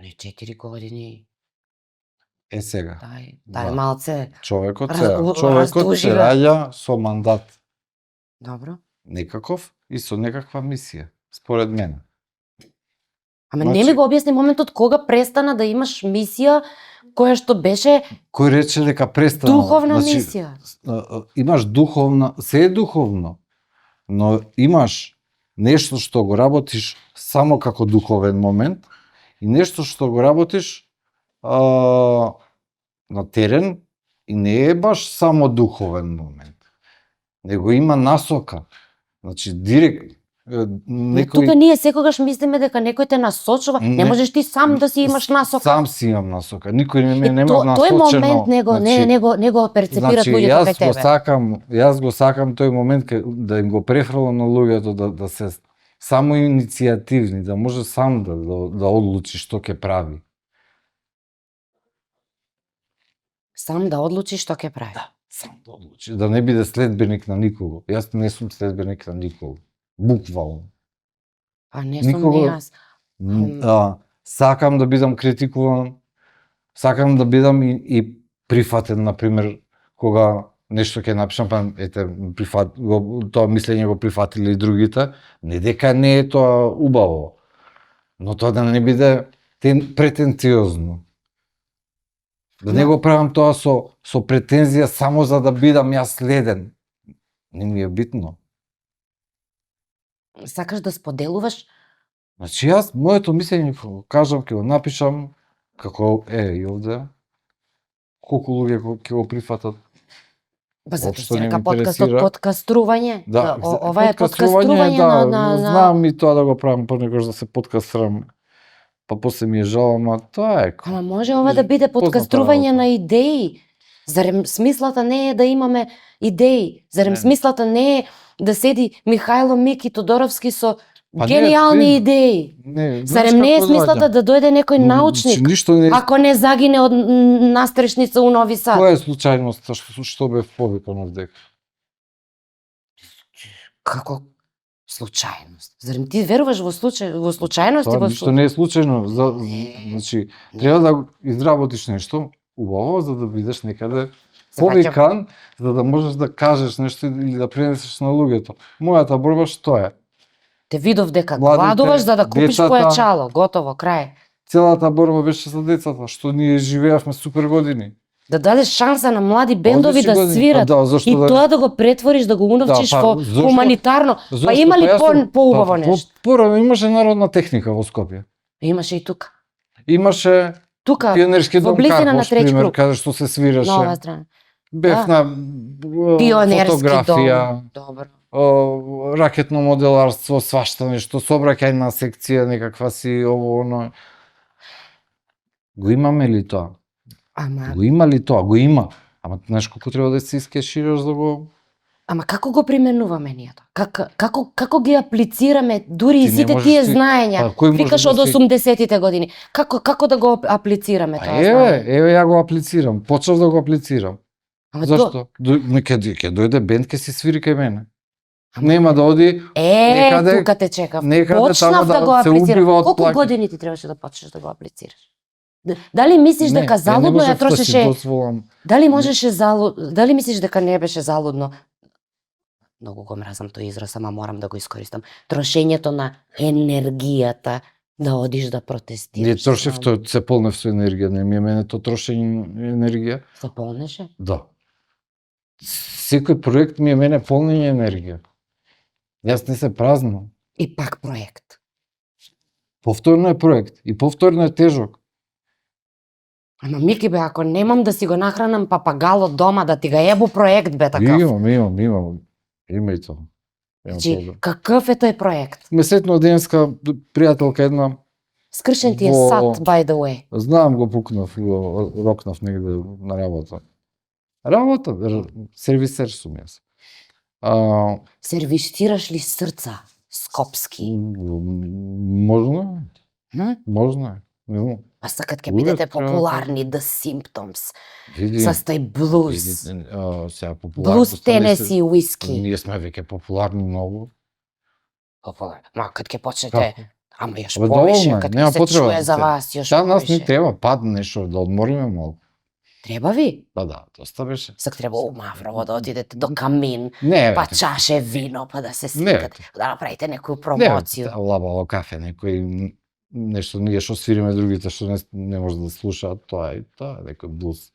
Не 4 години. Е сега. Дај малце. Човекот раздужи се го. раѓа со мандат. Добро. Некаков и со некаква мисија, според мене. Ама Значи- не ми го објасни моментот кога престана да имаш мисија која што беше Кој рече дека престана? духовна мисија. Имаш духовна, се е духовно, но имаш нешто што го работиш само како духовен момент и нешто што го работиш на терен и не е баш само духовен момент, него има насока. Значи, директ, Тука ние секогаш мислиме дека некој те насочува, не можеш ти сам да си имаш насока. Сам си имам насока, никој не нема насочено. Тој момент него перцепират значи, луѓето кај тебе. Јас го сакам тој момент да им го префрлам на луѓето да се само иницијативни, да може сам да одлучи што ќе прави. Сам да одлучи што ќе прави. Сам да одлучи, да не биде следбеник на никого. Јас не сум следбеник на никого. Буквално. А не сум ни јас. Сакам да бидам критикуван, сакам да бидам и прифатен, например, кога нешто ќе напишам, па ете, тоа мислење го прифатиле и другите, не дека не е тоа убаво, но тоа да не биде претенциозно. Да не го правам тоа со претензија само за да бидам јас следен. Не ми е битно. Сакаш да споделуваш? Значи јас, моето мислење, кажам, ќе го напишам, како и овде, колку луѓе ќе го прифатат. Па затоа Општо се не река ме подкастот интересира. подкастрување. Да, Ова е подкастрување на знам и тоа да го правам, понекогаш да се подкастрам, па после ми е жал, ама тоа е. Ама може ова да биде подкастрување на идеи. Зарем смислата не е да имаме идеи? Зарем смислата не е да седи Михајло Мики Тодоровски со гениални идеи? Зарем не е смислата да дојде некој научник, ако не загине од настрешница у Нови Сад? Која е случајноста што бев повикан овдека? Како случајност? Зарем ти веруваш во случајности? Тоа ништо не е случајно. Значи, треба да изработиш нешто убаво за да бидеш некаде повикан, за да можеш да кажеш нешто или да пренесеш на луѓето. Мојата борба што е? Те видов дека гладуваш за да купиш појачало, готово, крај. Целата борба беше за децата, што ние живеевме супер години. Да дадеш шанса на млади бендови да свират и тоа да го претвориш, да го уновчиш во хуманитарно. Па има ли поубаво нешто? Порано имаше народна техника во Скопје. Имаше и тука. Имаше тука пионерски во дом близина на Карпош, Треќи пример, круг. каде што се свираше. На оваа страна. Бев на Пионерски фотографија, дом. Добро. ракетно моделарство, свашта нешто, сообраќајна секција, некаква си ово оно. Го имаме ли тоа? Ама Го има ли тоа? Го има. Ама знаеш колку треба да се искешираш за го... Ама како го применуваме ние тоа? Како ги аплицираме дури и Ти не сите можеш тие ти- знаења? Па, кој може Викаш да од си- 80-тите години. Како да го аплицираме тоа знаење? Еве ја го аплицирам. Почнав да го аплицирам. Ама Зашто? Ќе дојде бенд, ќе си свири кај мене. Ама- Нема да оди некаде- тука те чекав. некаде Почнав таму да да го се аплицирам. убива од Колку плаќа. години ти требаше да почнеш да го аплицираш? Дали мислиш дека залудно ја трошеше? Дали можеше дали мислиш дека не беше залудно? Многу го мразам тој израз, ама морам да го искористам. Трошењето на енергијата да одиш да протестираш. Не трошев, тој се полнев со енергија, не ми е мене тоа трошење енергија. Се полнеше? Да. секој проект ми е мене полнење енергија. Јас не се празно. И пак проект. Повторно е проект и повторно е тежок. Ама Мики бе, ако немам да си го нахранам папагалот дома, да ти ga ебу проект бе такав. Имам. Има и тоа. Значи, какъв е тој проект? Ме сетно денеска пријателка една. Скршен ти е Во- сад, by the way. Знам, го пукнав, го рокнав негде на работа. Сервисер сум јас. Сервисираш ли срца? Скопски. Можно е. Можно е. Не знам. А сакат ке Увек бидете треба популарни, The Symptoms. Види, С тај блуз. сега популарно. Блуз Тенеси уиски. Ние сме веќе популарни многу. Популарно. Ма кад ке почнете, ама јаш Абе, повише, доволно е, кад нема ке се потреба чуе да за се- вас, јаш Сега нас не повише. треба пад нешто да одмориме малку. Треба ви? Па да, доста беше. Сак треба у Маврово да отидете до Камин, Не, па бе, чаше вино, па да се Не, сликате, да направите некоја не, промоција. лабало кафе, некој нешто ние што свириме, другите што не може да слушаат, тоа е некој блуз.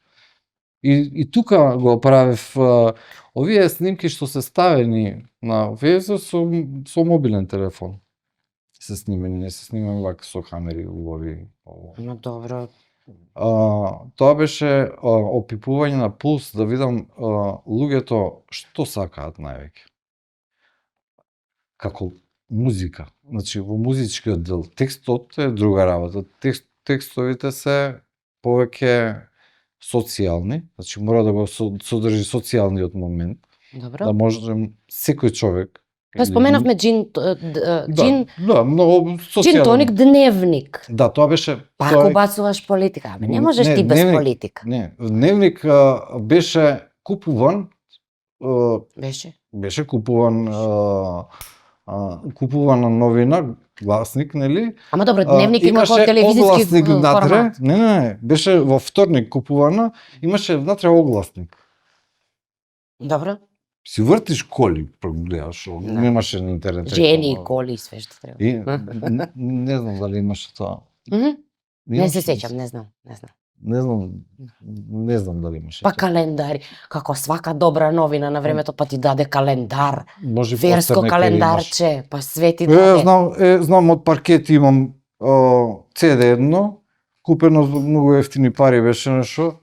И тука го правев овие снимки што се ставени на везо со мобилен телефон. Се снимени, не се снимаме вака со камери убави. Но добро. Тоа беше опипување на пулс, да видам луѓето што сакаат највеќе. Како музика. Значи, во музичкиот дел, текстот е друга работа. Текстовите се повеќе социјални, значи мора да го содржи социјалниот момент, Добро. да можем секој човек. Па споменавме джин, джин, Да, многу джин социјален. тоник дневник. Да, тоа беше. Пак тоа е- убацуваш политика. Ама не можеш Не, ти без дневник- политика. Не, дневник беше купуван Беше? Купувана новина, гласник, нели? Ама добро, дневник е како Имаше телевизиски огласник внатре. формат. Не, беше во вторник купувана, имаше внатре огласник. Добро. Си вртиш коли, гледаш, Да. немаше на интернет. Жени и реклама. коли и све што треба. И, не знам дали имаше тоа. Мгм. Не Имаше, се сеќам, не знам. Не знам дали имаше. Па тоа. календари, како свака добра новина на времето па ти даде календар, Може верско постер некој календарче, па све ти имаш. даде. Знам од паркет имам CD едно, купено за многу ефтини пари беше нешто.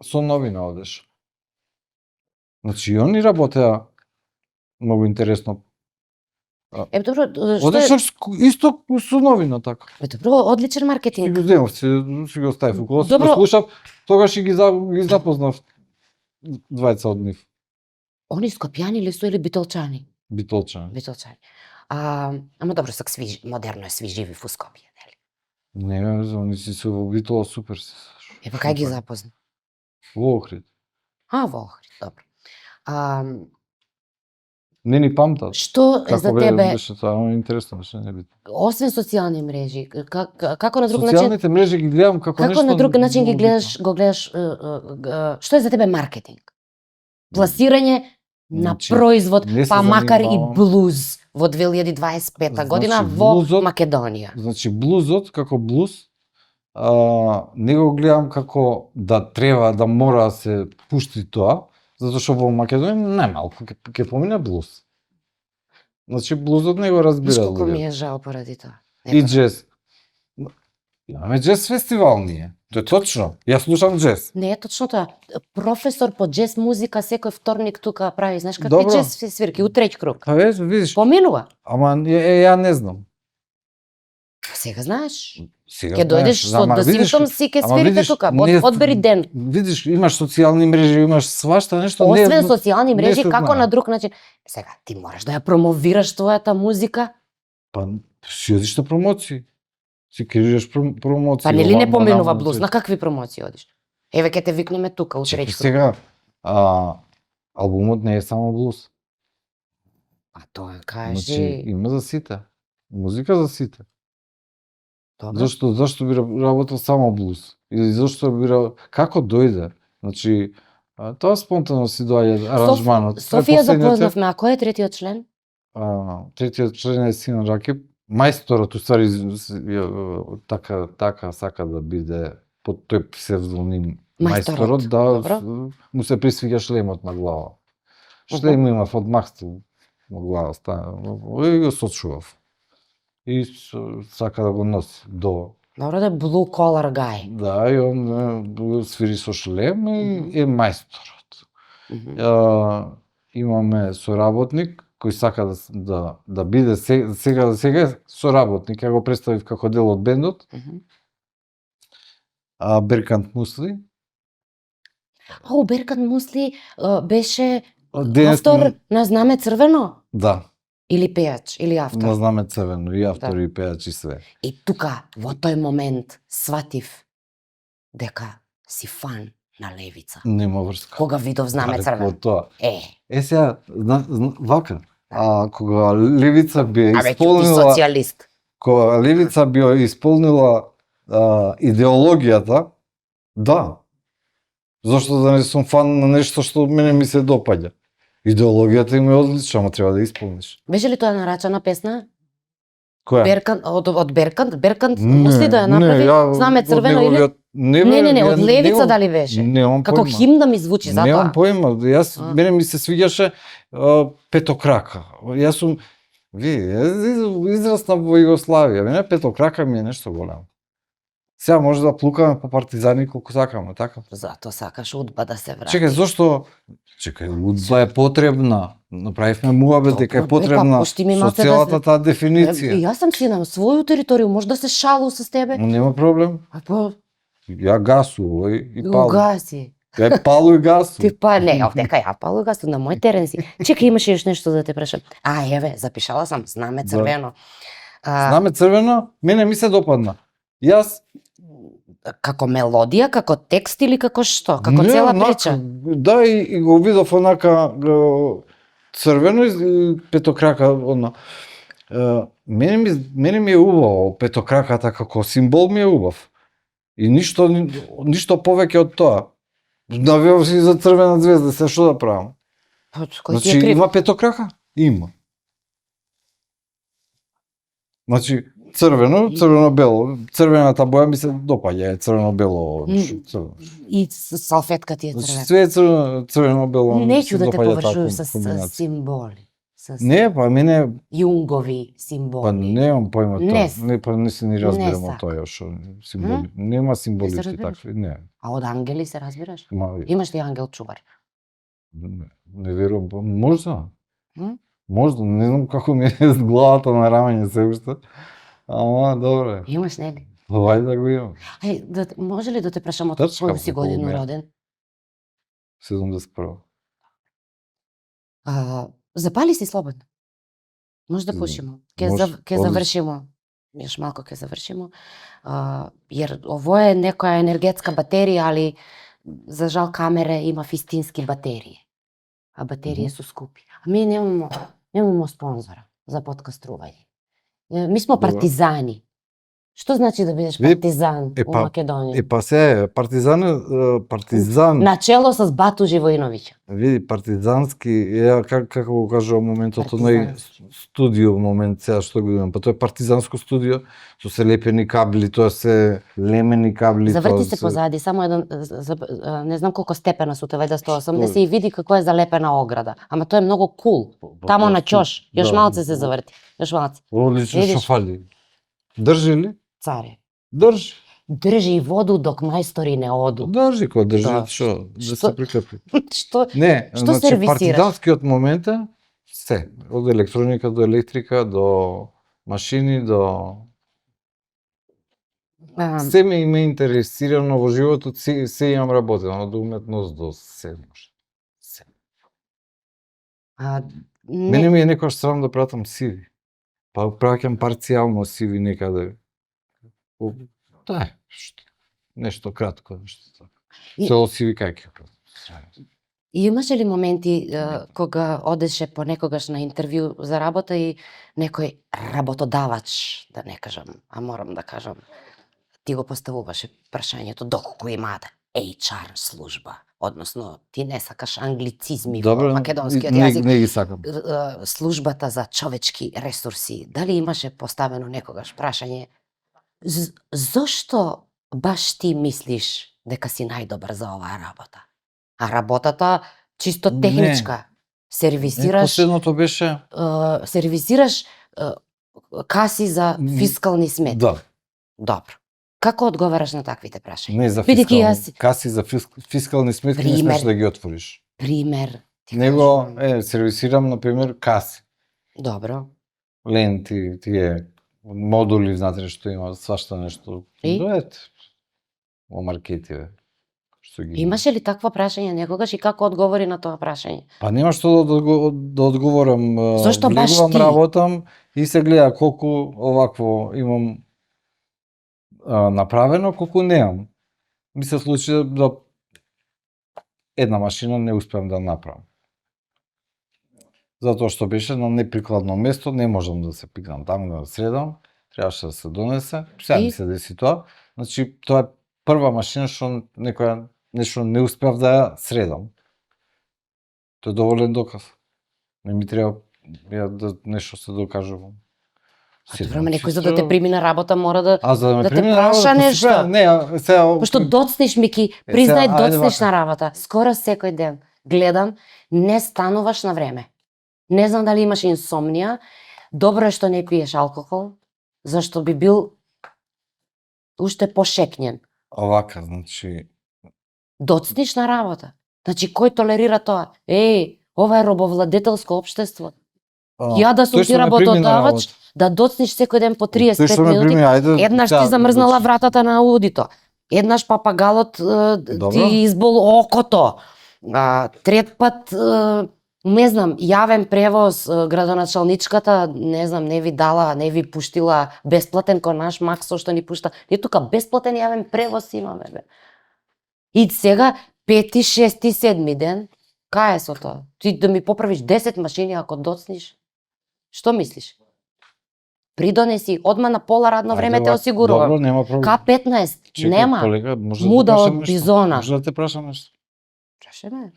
Со новина одеш. Значи и они работеа многу интересно. Е, добро, што Одеш е? исто со новина така. Е, добро, одличен И маркетинг. го земав, си го оставив около, Добро. го слушав, тогаш и ги запознав двајца од нив, Они скопјани ли су или битолчани? битолчани. Битолчани. Ама добро, сак сви, модерно е сви живи во Скопје, нели? Не, они си се во Битола супер се. Е, па кај ги запозна? Во Охрид. Во Охрид, добро. Не ни памтат. Што е за тебе, Беше тоа, интересно беше, не битно. освен социјални мрежи, како на друг начин, Социјалните мрежи ги гледам како нешто. како на друг начин ги многу гледаш, битно. го гледаш, што е за тебе маркетинг? Пласирање на Значи, производ, не се па макар и занимавам. блуз во 2025 година Значи, во блузот- Македонија. Значи, блузот како блуз, не го гледам како да треба, да мора да се пушти тоа, затоа што во Македонија најмалку ќе помине блуз. Значи, блузот не го Знаеш разбира колку ми луѓето. е жал поради тоа. И джез. Имаме джез фестивал ние. Тоа е точно. Јас слушам джез. Не е точно тоа. Професор по джез музика секој вторник тука прави, знаеш какви Добро. джез свирки, у треќ круг. Па видиш, Поминува. ама ја не знам. Сега знаеш. Сега Ќе дојдеш со ама The видиш, Symptoms и ќе ама свирите видиш, тука. не- Одбери ден. Видиш, имаш социјални мрежи, имаш свашта нешто. Освен социјални мрежи, се како знае. на друг начин. Сега, ти мораш да ја промовираш твојата музика, Па, си одиш на промоции. Си креираш промоции. па нели не оваму, поминува онаму, блуз, на какви промоции одиш? Еве ќе те викнеме тука, у Чекај треќ круг. сега, албумот не е само блуз. Па тоа Значи, кажи. има за сите. Музика за сите. Добро. Зашто би работел само блуз? И зашто би како дојде? Значи, тоа спонтано си доаѓа аранжманот. Софија Последните- запознавме, а кој е третиот член? Третиот член е Синан Ракип. Мајсторот, уствари, така сака да биде под тој псевдоним Мајсторот, мајсторот, да, добро. му се присвиѓа шлемот на глава. Шлем имав од махту на глава, и го сочував. И сака да го носи до... Добро да е blue collar guy. Да, и он свири со шлем и е мајсторот. Мгм. Имаме соработник кој сака да биде сега соработник, ја го представив како дел од бендот, Мгм. Беркант Мусли. Беркат Мусли беше Денес автор на Знаме црвено? Да, Или пејач, или автор? на Знаме црвено, и автор, и пејач, и све. И тука, во тој момент, сватив дека си фан на Левица. Нема врска. Кога видов Знаме Како црвено? тоа. Е, Сега, вака, кога Левица би абе, ти исполнила, социјалист. кога Левица би исполнила идеологијата, да. Зошто да не сум фан на нешто што мене ми се допаѓа? Идеологијата им е одлична, ама треба да исполниш. Беше ли тоа нарачана песна? Која? Беркант, од Беркант Мусли да ја направи? Знаме црвено или? Не, од Левица дали беше? Немам Како појма. химна ми звучи затоа. Немам појма. Јас А. мене ми се свиѓаше петокрака. Јас сум израснав во Југославија. Мене петокрака ми е нешто големо. Сега може да плукаме по партизани колку сакаме, така? Затоа сакаш удба да се врати. Чекај, зошто? Чекај, удба е потребна. Направивме муабет дека е Добро, потребна пушти ми со малце да целата се- таа И дефиниција. јас сам си на своју територија, може да се шалу со тебе. Нема проблем. А па, Ја гасу и палу. угаси. Ја палу и гасу. Ти па не, дека ја палу гасу на мој терен си. Чекај, имаше још нешто да те прашам. Еве, запишала сам, Знаме црвено. Знаме црвено, мене ми се допадна. Јас Како мелодија, како текст или како што? Како не, цела онака, прича? Да, и го видов онака црвено и петокрака, мене ми е убаво, петокраката како символ ми е убав. И ништо повеќе од тоа. Навијав си за црвена звезда, се што да правам? Кој ти Значи, е крив? има петокрака? Има. Значи, црвено-бело. Црвената боја ми се допаѓа, црвено-бело. црвено. И салфетка ти е Значи, црвена. све е црвено-бело. Неќу да те допаѓа површувам таква с комбинација. символи. С Не, па мене, јунгови символи. па немам појма Не тоа. Не, па не се ни разбирам не од тоа што символи. Нема символите разбираш? такви, не. А од ангели се разбираш? Ма, Имаш ли ангел чувар? не верувам, па можда. М? Можда, не знам како ми е с главата на рамење се уште. Ама, добре. Имаш, нели? Вајде да го имам. Може ли да те прашам од Тачка, која си околу година мене. роден? 71. Запали си слободно. Може да пушимо. Ке Може, одлично. завршимо. Још малку ке завршимо. Јер ово е некоја енергетска батерија, али за жал камере има вистински батерии. А батерии Мгм. су скупи. А ми немамо спонзора за подкастрување. Ми смо Добро. партизани. Што значи да бидеш Ви- партизан у Македонија? Па се, партизан, Начело с Бату Живоиновиќ. види, партизански, како го кажа моментот, оној Партизански. студио момент сега што го имам, па тоа е партизанско студио, со се лепени кабли, тоа се лемени кабли. Заврти тоа се позади, само еден, не знам колку степена су, 180 и види како е залепена ограда. Ама тоа е многу кул. Тамо на ќош, још Да. малце се заврти. Још малце. Одлично Видиш? шофали. Држи ли? Царе. Држи. Држи и воду док мајстори не оду. Држи, кој држи, Да. што? Да Што- се прикрепи. Што? Не, Што значи сервисираш? партизанскиот момент е се, од електроника до електрика, до машини, до се ме интересирано во животот, се имам работено, од уметност до се може. Се. Мене ми е некојаш срам да пратам сиви. Па праќам парцијално сиви некаде. Да, нешто кратко, нешто така. И- Цело сиви кај ќе пратам. И имаше ли моменти кога одеше понекогаш на интервју за работа и некој работодавач, да не кажам, а морам да кажам, ти го поставуваше прашањето доколку имаат HR служба, односно ти не сакаш англицизми во македонскиот јазик. Не ги сакам. Службата за човечки ресурси, дали имаше поставено некогаш прашање зошто баш ти мислиш дека си најдобар за оваа работа. А работата чисто Не. техничка. Сервисираш, Последното беше сервисираш каси за М, фискални сметки. да, Добро. Како одговараш на таквите прашања? не за Бидејќи фискални, јас- каси за фискални сметки не Пример. смеш да ги отвориш. Пример. ти Него кажувам. сервисирам на пример каси, Добро. ленти, тие модули, знаете што има, свашта нешто. И? Дојдете во маркети, бе. Што ги има. Имаше ли такво прашање некогаш и како одговори на тоа прашање? Па нема што да одговорам. Зошто баш влегувам, ти? работам и се гледа колку овакво имам направено, колку немам. Ми се случи да една машина не успеам да направам. Затоа што беше на неприкладно место, не можам да се пикнам таму да средам, требаше да се донесе. Сега И? ми се деси тоа. Значи, тоа е прва машина што некоја нешто не успеав да ја средам. Тоа е доволен доказ. Не ми треба ја да нешто се докажувам. А добро, ама некој за да те прими на работа мора да... А за да ме да те прими на праша работа, нешто. Не, сега... Пошто доцнеш, Мики, Е, признај сега, ајде доцнеш вака. на работа. Скоро секој ден гледам, не стануваш на време. Не знам дали имаш инсомнија, добро е што не пиеш алкохол, зашто би бил уште пошекњен. Овака, значи... Доцниш на работа. Значи, кој толерира тоа? Ова е робовладетелско општество. Ја да сум тој ти што ме прими на работодавач, работа. да доцниш секој ден по Тој 35 што ме минути, прими, ајде... еднаш сега, ти замрзнала значи, вратата на аудито, еднаш папагалот Добро. ти избол окото, трет пат, не знам, јавен превоз, градоначалничката, не знам, не ви дала, не ви пуштила бесплатен кој наш Максо што ни пушта. Ние тука бесплатен јавен превоз имаме, бе. И сега, 5, 6, 7 ден, кај е со тоа? Ти да ми поправиш 10 машини ако доцниш? Што мислиш? Придонеси, одма на пола радно време ајде те вака. осигурувам. Добро, нема проблем. К15, Чекај, нема. колега, може Муда да те прашам од нешто? бизона. Може да те прашам нешто? Прашај ме.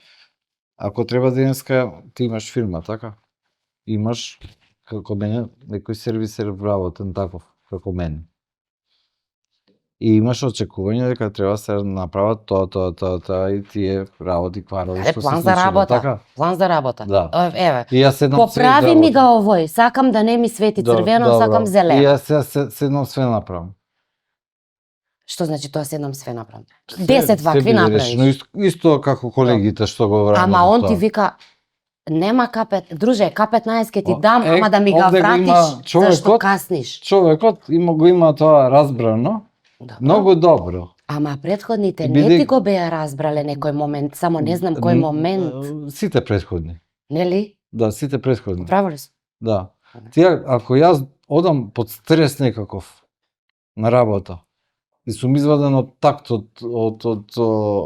Ако треба денеска, ти имаш фирма, така? Имаш, како мене, некој сервисер вработен таков, како мене. И имаш очекување дека треба да се направат тоа и тие работи, кварови Ајде, што се план за случило, работа. така? План за работа. Да. Еве. И јас седнам Поправи ми го овој. Сакам да не ми свети црвено, сакам И зелено. јас сега седнам све направам. Што значи тоа седнам све направам? Се- 10 се вакви биде направиш. решено, исто како колегите што го вработат. Ама он тоа. ти вика, нема К5, друже, К15 ке ти О, дам, ама да ми го овде го има вратиш, човекот. зашто касниш. Човекот го има тоа разбрано, Добро. многу добро. Ама предходните Биде- не ти го беа разбрале некој момент, само не знам кој момент, Сите претходни. нели? Да, сите претходни. Право ли сум? Да. Тие, ако јас одам под стрес некаков на работа и сум изваден од тактот, од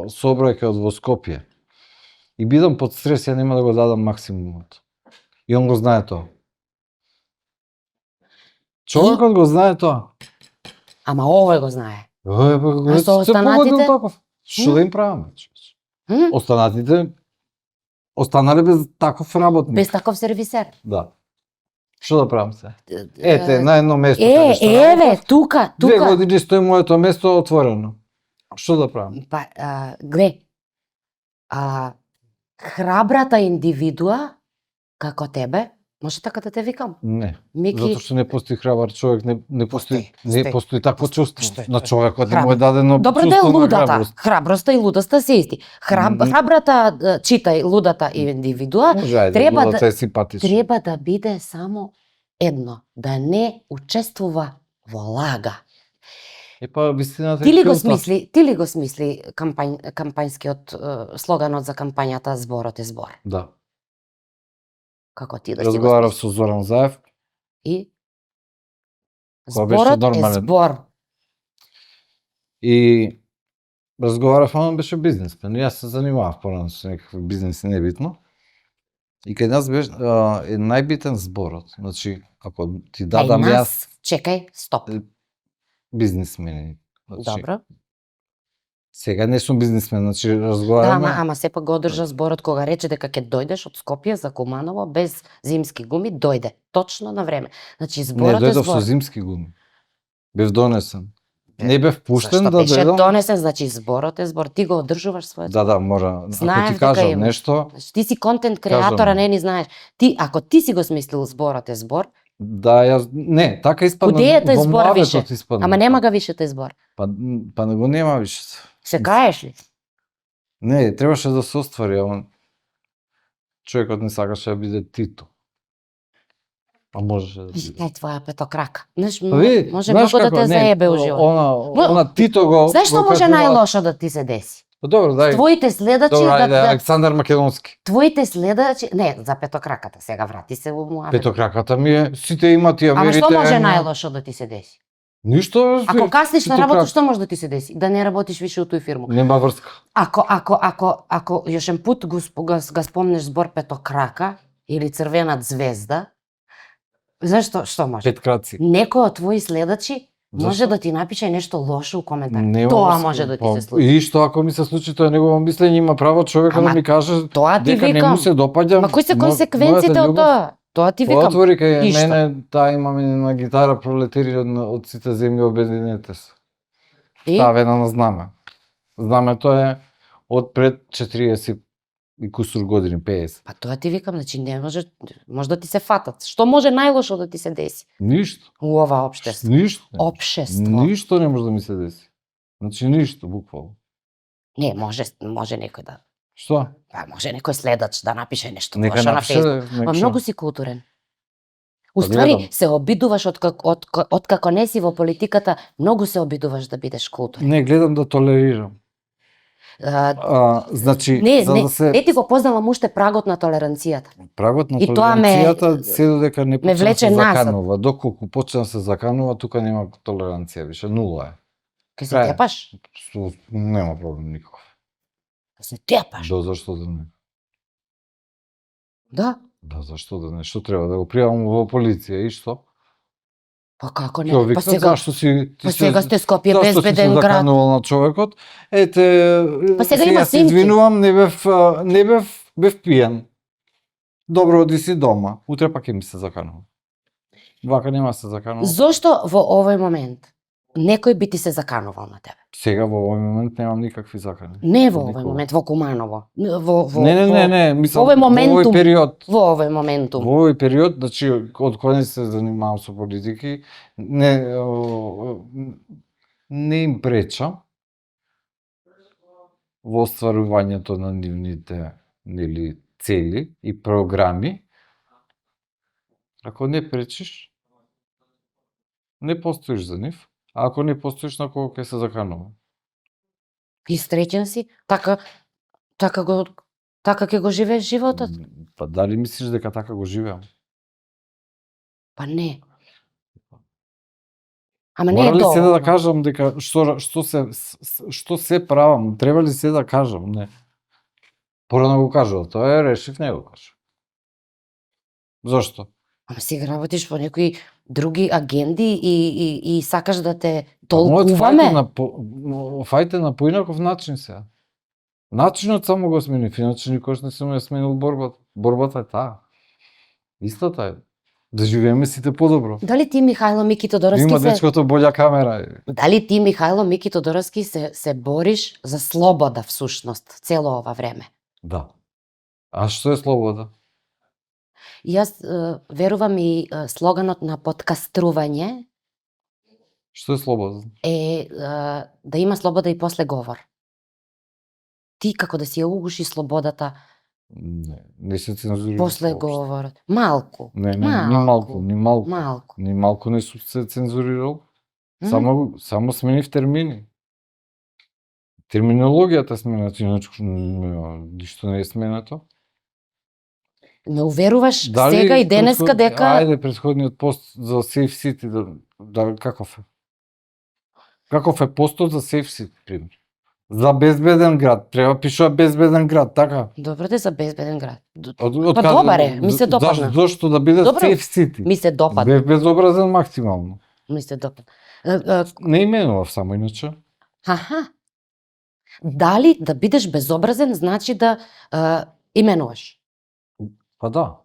сообраќајот во Скопје и бидам под стрес, ја нема да го дадам максимумот. И он го знае тоа. Човекот го знае тоа. Ама овој го знае. А со останатите? Што да им правиме? М? Останатите останале без таков работник. Без таков сервисер. Да. Што да правам се? Ете, на едно место. Е, каде што еве, работев, тука, 2 тука. години стои моето место отворено. Што да правам? Па, гле, храбрата индивидуа, како тебе, може така да те викам? Не. Мики, Затоа што не постои храбар човек, не постои, Постои, не постои такво чувство. Постои. На човекот не Храбар. му е дадено добро да е чувство на лудата, храброст. храброста и лудоста се исти. Мгм. Храбрата, читај, лудата индивидуа, Може, ајде, треба лудата да- е симпатична. треба да биде само едно, да не учествува во лага. Па вистината е Ти ли го килта. смисли кампањскиот слоганот за кампањата зборот е збор. Да. Како ти да си го Разговарав смисли? со Зоран Заев, И Кога беше зборот е нормален. збор. и разговарав, он беше бизнесмен. Јас се занимавав порано со некакви бизнеси, небитно. И кај нас беше е најбитен зборот. Значи, ако ти дадам Кај јас нас, чекај, стоп. бизнесмени. Значи, Добро. сега не сум бизнесмен, значи Да, разговараме. ама сепак го одржа зборот кога рече дека ќе дојдеш од Скопје за Куманово без зимски гуми, дојде точно на време. Значи Не, зборот е дојдов со збор. зимски гуми. Бев донесен. Не бев пуштен Зашто да беше дојдам. донесен, значи зборот е збор, ти го одржуваш својот. Да, мора. Ако Знаев ти дека кажам има. нешто, Значи, ти си контент креатора, Кажам. не ни знаеш. Ти, ако ти си го смислил зборот е збор, да, јас не, така испадна Кудејата е во збор младетот више. испадна. Ама нема га више тој збор. Па не го нема више. Се каеш ли? Не, требаше да се оствари, ама човекот не сакаше да биде Тито. А можеше да биде. Кај твоја петокрака. Знаеш, Па ви, може знаеш многу да како, те не, заебе у живот. Она Тито го. Знаеш што го може кажува- најлошо да ти се деси? Па добро, дај. Твоите следачи Добро, ајде, да Александар Македонски. твоите следачи, не, за петокраката, сега врати се во муавет. Петокраката ми е, сите имат ја Ама верите. што може ја нема. најлошо да ти се деси? Ништо. Ако касниш на Петокрак. работа, што може да ти се деси? Да не работиш више у тој фирму. Нема врска. Ако јошен пут го спомнеш збор петокрака или црвена звезда, знаеш што може? Пет краци. Некој од твои следачи може Зашто? да ти напише нешто лошо у коментар. Нема Тоа врска. може да ти Па, се случи. И што ако ми се случи, тоа е негово мислење, има право човека Ама да ми каже Тоа ти дека не викам. му се допаѓа. Ма кои се мо- консеквенците мојата од љубов. тоа? Тоа ти викам. Отвори кај И што? мене, таа имаме на гитара пролетери од сите земји обединете се. И? Ставена на знаме. Знамето е од пред 40 и кусур години, 50. Па тоа ти викам, значи не може да ти се фатат. Што може најлошо да ти се деси Ништо. у ова општество? Ништо. Општество. Ништо не може да ми се деси. Значи ништо, буквално. Не, може некој да. Што? Па може некој следач да напише нешто Нека лошо на напише, Facebook. нека Ма што? многу си културен. Па Уствари, гледам. се обидуваш од како не си во политиката, многу се обидуваш да бидеш културен. Не, гледам да толерирам. Значи, Не, за не, да се не ти го познавам уште прагот на толеранцијата. прагот на И тоа толеранцијата се додека не почне да влече се назад. заканува. Доколку почне да се заканува, тука нема толеранција више, нула е. Ке се Крај. тепаш? Нема проблем никаков. Ке се тепаш. Да, зашто да не? Да. Да, зашто да не? Што треба да го пријавам во полиција и што? Па како не? Ќе Па викнат сега, зашто си па сега сте Скопје зашто си се безбеден град. заканувал на човекот? Ете, Па сега има се снимки. извинувам, не бев пијан. Добро, оди си дома. Утре пак ќе ми се заканува. Вака нема се заканува. Зошто во овој момент некој би ти се заканувал на тебе? Сега во овој момент немам никакви закани. Не во овој Никога. момент, во Куманово. Не, мислам во овој моментум. Во овој период. Во овој моментум. Во овој период, значи, од кога не се занимавам со политики, не им преча во остварувањето на нивните нели цели и програми. Ако не пречиш, не постоиш за нив, а ако не постоиш, на кого ќе се заканува? И среќен си, така ќе го живееш животот? Па дали мислиш дека така го живеам? Па не. Ама не е Мора ли се доволно. да кажам дека што се правам? Треба ли се да кажам? Не. Порано го кажува, тоа е решив, не го кажа. Зошто? Ама сега работиш по некои други агенди и сакаш да те Мојот толкуваме? фајт е на поинаков начин сега. Начинот само го сменив, иначе никош не сум ја сменил борбата. Борбата е таа. Истата е. Да живееме сите подобро. Дали ти Михајло Мики Тодоровски Има се дечкото боља камера. Дали ти Михајло Мики Тодоровски се бориш за слобода всушност цело ова време? Да. А што е слобода? Јас верувам и слоганот на подкастрување Што е слобода? е да има слобода и после говор. Ти како да си ја угуши слободата Не се цензурира. после воопшто. говорот. Малку. Не, ни малку. Малку. Ни малку не сум се цензурирал. Само сменив термини. Терминологијата смената, иначе ништо не е сменато. Ме уверуваш сега и денеска дека Ајде, претходниот пост за Safe City, каков е? Каков е постот за Safe City, пример? За безбеден град, треба пишува безбеден град, така? добро де за безбеден град. Па добар е, ми се допадна. Зошто да биде Добро. Safe City? Ми се допадна. Бев безобразен максимално. Ми се допадна. Не именував само иначе. Аха. Дали да бидеш безобразен значи да именуваш? Па да.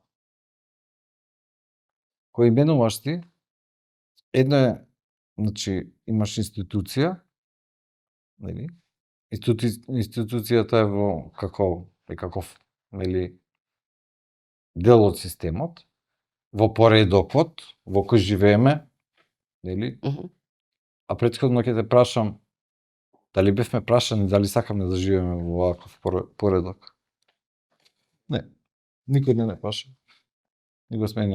Кој именуваш ти, едно е Значи, имаш институција, нели? Институцијата е каков, нели, дел од системот, во поредокот во кој живееме, нели? Мгм. А претходно ќе те прашам, дали бевме прашани дали сакаме да живееме во ваков поредок? Не, никој не праша. Него сме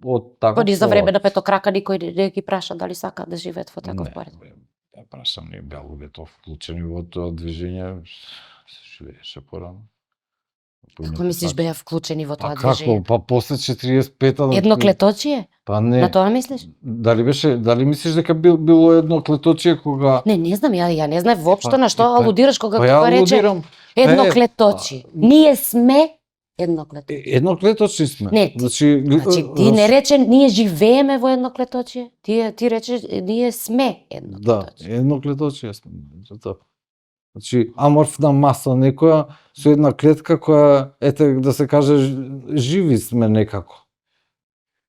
од таков. Поди за време на петокрака никој не ги праша дали сакаат да живеат во таков поредок. Не прашам, не беа луѓето вклучени во тоа движење, се живееше порано. Како мислиш беа вклучени во тоа Како? движење? Па после 45-та... Едно клеточие? Па не. На тоа мислиш? Дали мислиш дека било едно клеточие кога... Не знам, ја не знаев воопшто Па, на што алудираш кога ја кога рече алудирам. едно Е, клеточие. Ние сме едно клеточие. Едно клеточие сме. Не, Значи, ти не рече ние живееме во едно клеточие, ти рече ние сме едно Да, клеточие. едно клеточие сме. Тоа. Значи, аморфна маса некоја со една клетка која, ете, да се каже, живи сме некако.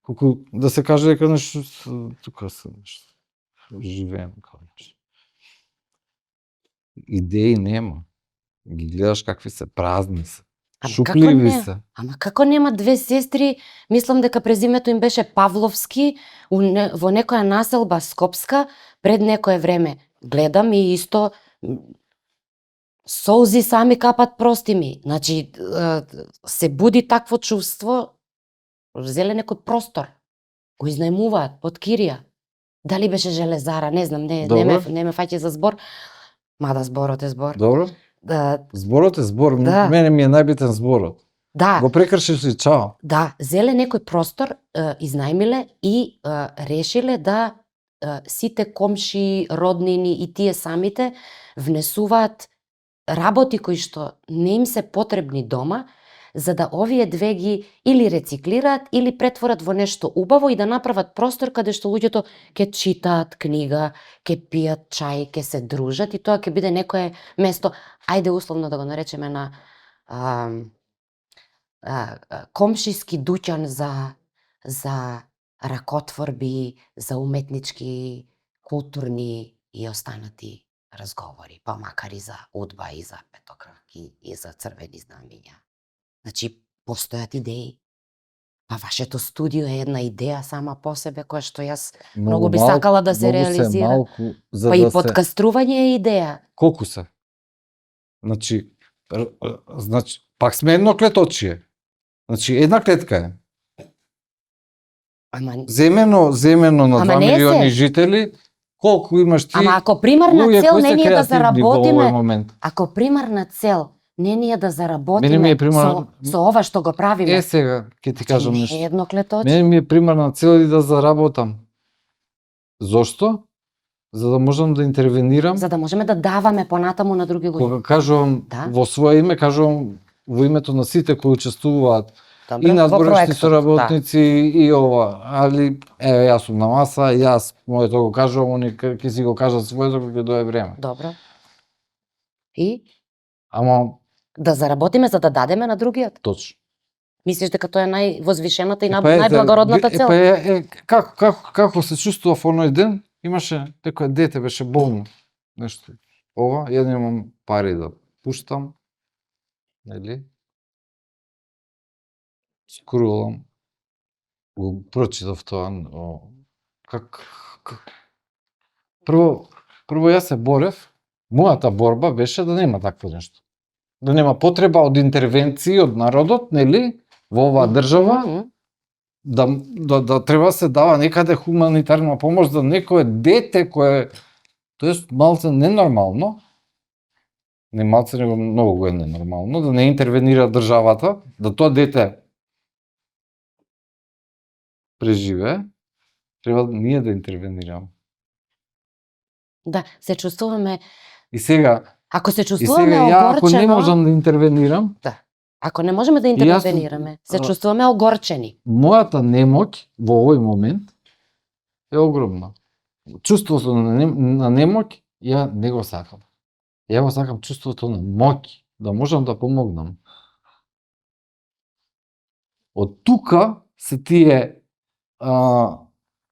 Колку да се каже дека нешто тука се нешто. Живееме како нешто. Идеи нема. Ги гледаш какви се, празни се. Ама Шупливи како не? се. Ама како нема две сестри, мислам дека презимето им беше Павловски, во некоја населба Скопска, пред некое време. Гледам и исто солзи сами капат, прости ми. Значи, се буди такво чувство, зеле некој простор, го изнајмуваат под кирија. Дали беше железара, не знам, не ме фаќа за збор, мада зборот е збор. Добро? Зборот е збор, Да. мене ми е најбитен зборот. Да. Го прекршиш и чао. Да, зеле некој простор, изнајмиле и решиле да сите комши, роднини и тие самите внесуваат работи кои што не им се потребни дома, за да овие две ги или рециклираат или претворат во нешто убаво и да направат простор каде што луѓето ќе читаат книга, ќе пијат чај, ќе се дружат и тоа ќе биде некое место, ајде условно да го наречеме на комшиски дуќан за ракотворби, за уметнички, културни и останати разговори, па макар и за удба, и за петокраки, и за црвени знамиња. Значи, постојат идеи. Па вашето студио е една идеја сама по себе, која што јас многу би сакала да се реализира. Малку, за Па да и се... подкастрување е идеја. Колку се? Значи, пак сме едно клеточие. Значи, една клетка е. Ама, Земено на 2 милиони жители, колку имаш ти? ама ако примарна луѓе цел кои не се ни е да креативни во овој заработиме, момент? ако примарна цел не ни е да Мене ми заработиме е примарна- со ова што го правиме, Е, сега, ќе ти кажам не е нешто. едно клеточие. Мене ми е примарна цел и да заработам. Зошто? За да можам да интервенирам. За да можеме да даваме понатаму на други луѓе. Кога кажувам Да. во свое име, кажувам во името на сите кои учествуваат Добро, и во надборешни проектот, соработници и ова, али еве јас сум на маса, јас моето го кажувам, они ќе си го кажат своето кога ќе дое време. Да. Добро. И Ама да заработиме за да дадеме на другиот. точно. Мислиш дека тоа е највозвишената и Ете, најблагородната цел? Како се чувствував оној ден, имаше некој дете беше болно, нешто. Ова, ја немам пари да пуштам, нели? Скролам, го прочитав тоа, прво јас се борев, мојата борба беше да нема такво нешто. Да нема потреба од интервенции од народот, нели, во оваа држава, Мгм. да треба да се дава некаде хуманитарна помош за некое дете кое тоест малце ненормално, не малце него многу е ненормално, да не интервенира државата, да тоа дете преживее, треба ние да интервенираме. Да, се чувствуваме, И сега, ако се и чувствуваме сега ја ако не огорчено, можам да интервенирам, ако не можеме да интервенираме, се а- чувствуваме огорчени. мојата немоќ во овој момент е огромна. Чувството на немоќ ја не го сакам. Ја го сакам чувството на моќ, да можам да помогнам. Од тука се тие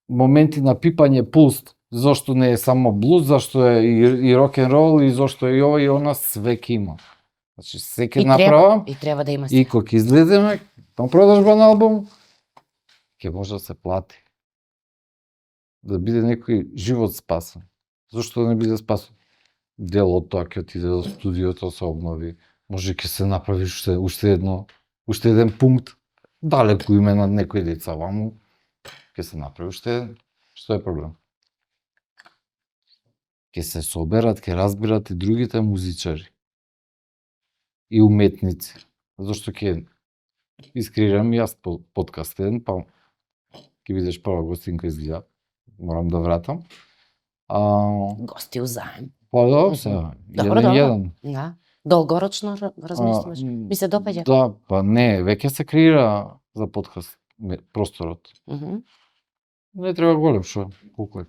моменти на пипање пулс, зошто не е само блуз, зашто е и рок-н-рол, и зошто е и ова и она, све ќе има. Значи, се ќе направам, И треба да има и се. кога ќе излеземе, на продажба на албум, ќе може да се плати. Да биде некој живот спасен. Зошто да не биде спасен? Дел од тоа ќе отиде до студиото, се обнови, може ќе се направи уште еден пункт, далеку име на некој деца, ваму, ќе се направи уште еден. Што е проблем? Ќе се соберат, ќе разбират и другите музичари и уметници. Зашто ќе искреирам и јас подкаст еден, па ќе бидеш прва гостинка изгледа. Морам да вратам. Гости узаем. Па да, сега, Добро, еден. Да. Долгорочно размислуваш. Ми се допаѓа. Да, па не, веќе се креира за подкаст просторот. Не треба голем, шо, колку е.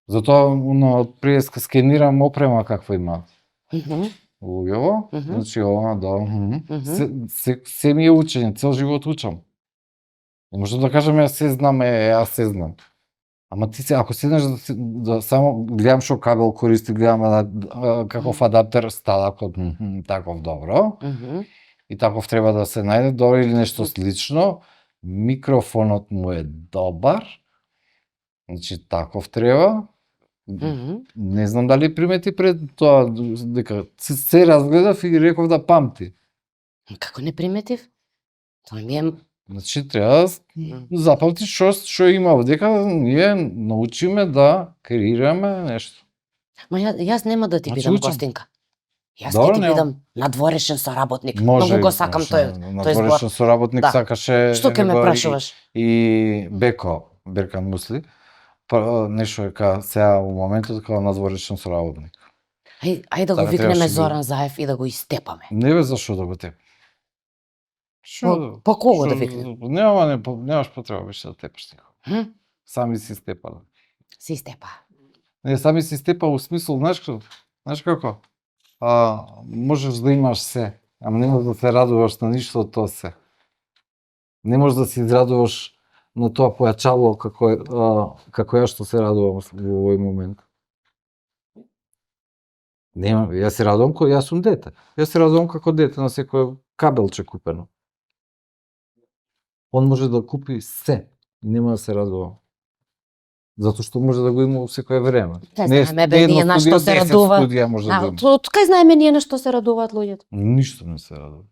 Затоа прие скенирам опрема каква има. Луѓево, значи ова, да. Се ми е учење, цел живот учам. Не можам да кажам јас се знам, јас се знам. Ама ти се, ако седнеш да само гледам шо кабел користи, гледам каков адаптер, сталакот, таков добро. И таков треба да се најде, добро или нешто слично. Микрофонот му е добар. Значи таков треба. Не знам дали примети пред тоа дека се разгледав и реков да памти. Како не приметив? Тоа ми е... Значи треба да запамтиш што има овдека, ние научиме да креираме нешто. Ма јас нема да ти Значи, бидам учам. гостинка. Јас Добро, ќе ти нема. бидам надворешен соработник. Може, Многу го сакам тој надворешен збор. соработник Да. сакаше Што ќе ме него прашуваш? и Беркан Мусли. Па нешто е сега во моментот како надворешен соработник. Ај да го Така викнеме требаше Зоран Заев и да го истепаме. Не бе зашо да го теп. По кого да викнем? Немаш потреба беше да тепаш никого. Сами си степа. Се истепа. Не, сами си степа во смисол, знаеш како? Можеш да имаш се, ама не можеш да се радуваш на ништо од тоа се. Не можеш да се израдуваш на тоа појачало како ја што се радувам во овој момент. Нема, јас се радувам кога јас сум дете. Јас се радувам како дете на секој кабелче купено. Он може да купи се и нема да се радува. Затоа што може да го има во секое време. Не знаеме бе ние на што се радува. Од кај знаеме ние на што се радуваат луѓето? Ништо не се радува.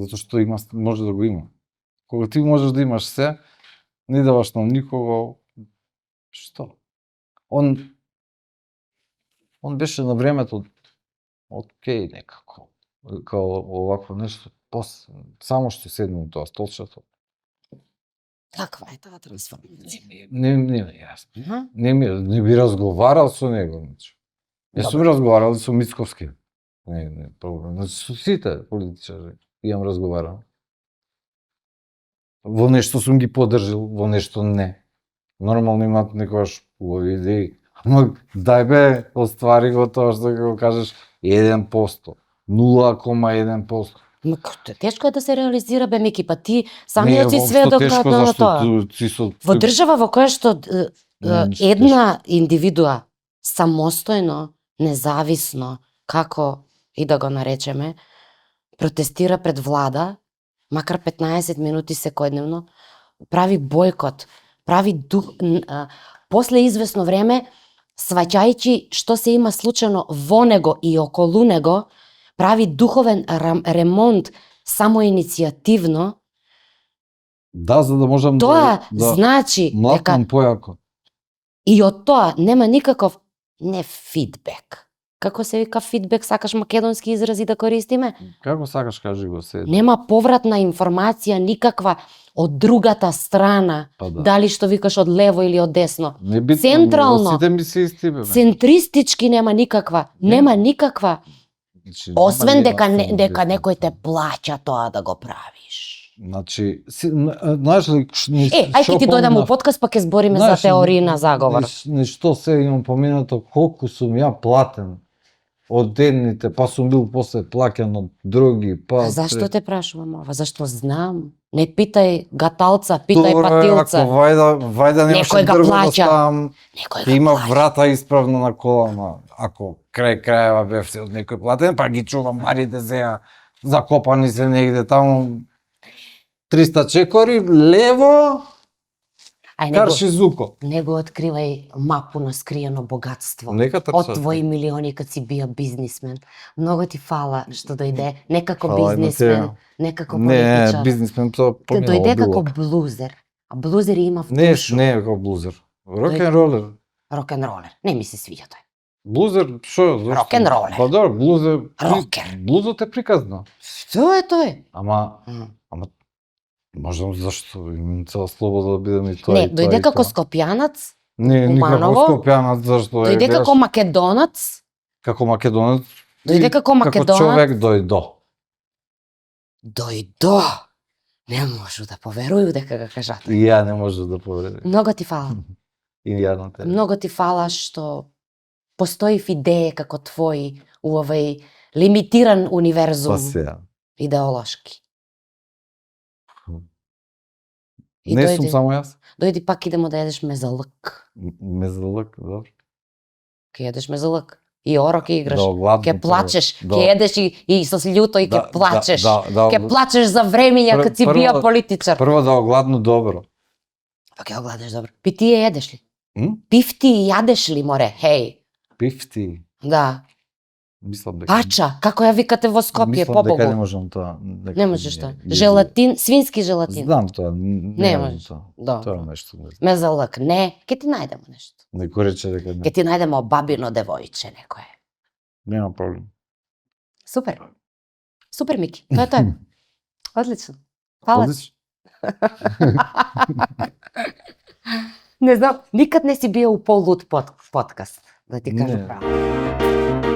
Затоа што може да го има. Кога ти можеш да имаш се, не даваш на никого, што? Он беше на времето окей некако. Као овакво нешто, само што седнем тоа столчето. Каква е таа трансформација? Не јасно. Не би разговарал со него. Јас сум разговарал со Мицковски. Не проблем. Значи со сите политичари имам разговарал. Во нешто сум ги поддржал, во нешто не. Нормално имаат некојаш убави идеи. Ама дај бе, оствари го тоа што го кажеш 1%, 0,1%. Тешко е да се реализира бе Мики, па ти самиот си сведок на тоа. Во држава во која што една индивидуа самостојно, независно, како и да го наречеме, протестира пред влада, макар 15 минути секојдневно, прави бојкот, после извесно време, сваќајќи што се има случано во него и околу него, прави духовен ремонт самоиницијативно. Да, за да можам тоа значи дека појако. И од тоа нема никаков не фидбек. Како се вика фидбек, сакаш македонски изрази да користиме? Како сакаш кажи го се. Нема повратна информација никаква од другата страна. Да. Дали што викаш од лево или од десно. Централно. Сите ми се исти бе. Центристички нема никаква. Нема никаква. Освен дека некој те плаќа тоа да го правиш. Значи, знаеш ли... ај ќе ти дојдам у подкаст, па ќе збориме за теории на заговор. Нешто се имам поминато, колку сум ја платен од едните, па сум бил после плаќан од други, па... Зашто те прашувам ова? Зашто знам Не питај гаталца, питај Добро е, патилца. ако вајда немаше Некој га дрво да плаќа. ставам, Некој ќе има го плаќа. врата исправно на колана. Ако крај крајева бев се од некој платен, па ги чувам барите сега закопани се негде таму 300 чекори лево, Ај, карши зуко. не го откривај мапу на скриено богатство. Нека Од трчат. твои милиони кад си бија бизнисмен. Многу ти фала што дојде, не како Фала и на бизнисмен, тебе. не како Не, политичар. бизнисмен тоа Те поминало дојде било. како блузер. А блузери има Не, душу. не е како блузер. Рок-н-ролер. Рок-н-ролер. Не ми се свиѓа тој. Блузер, што? Зошто? Рок-н-ролер. Па добро, блузер. Рокер. Блузот е приказно. Што е тој? Ама можам зашто имам цела слобода да бидам и тоа Не, и тоа. дојде и како тоа. скопјанац, Не, никако Куманово. скопјанат, зашто дојде гледаш, како македонац, како македонец. дојде и како македонац. човек дојдо. Дојдо. Не можу да поверую дека га кажат. И ја не може да повредам. Многу ти фала. И ја на тебе. Многу ти фала што постои идеја како твои у овој лимитиран универзум Па сега. идеолошки. И Не дојди, сум само јас. дојди пак идемо да едеш мезалък. Мезалък, добро. Ке едеш мезалък. И оро ке играш. Да огладно. Ке плачеш, Да. ке едеш и со лјуто и ке плачеш. Да, Ке плачеш за времења кад си Прво- бија политичар. Прво да огладно добро. Па ке огладеш добро. Питие едеш ли? М? Пифти и јадеш ли, море? Хеј. Пифти. Да. Мислам дека. Пача, како ја викате во Скопје, Мислам побогу. дека не можам тоа. дека Не можеш тоа. не- Желатин, свински желатин. Знам тоа. Не можам можеш. тоа. Да. Тоа нешто не знам. Мезалък, не. Ке ти најдемо нешто. Некој рече дека не. Ке ти најдемо бабино девојче некое. Нема проблем. Супер. Супер, Мики. Тоа е тоа. Одлично. Фала. Одлично. Не знам, никад не си биел у полут подкаст, да ти кажам Не. право.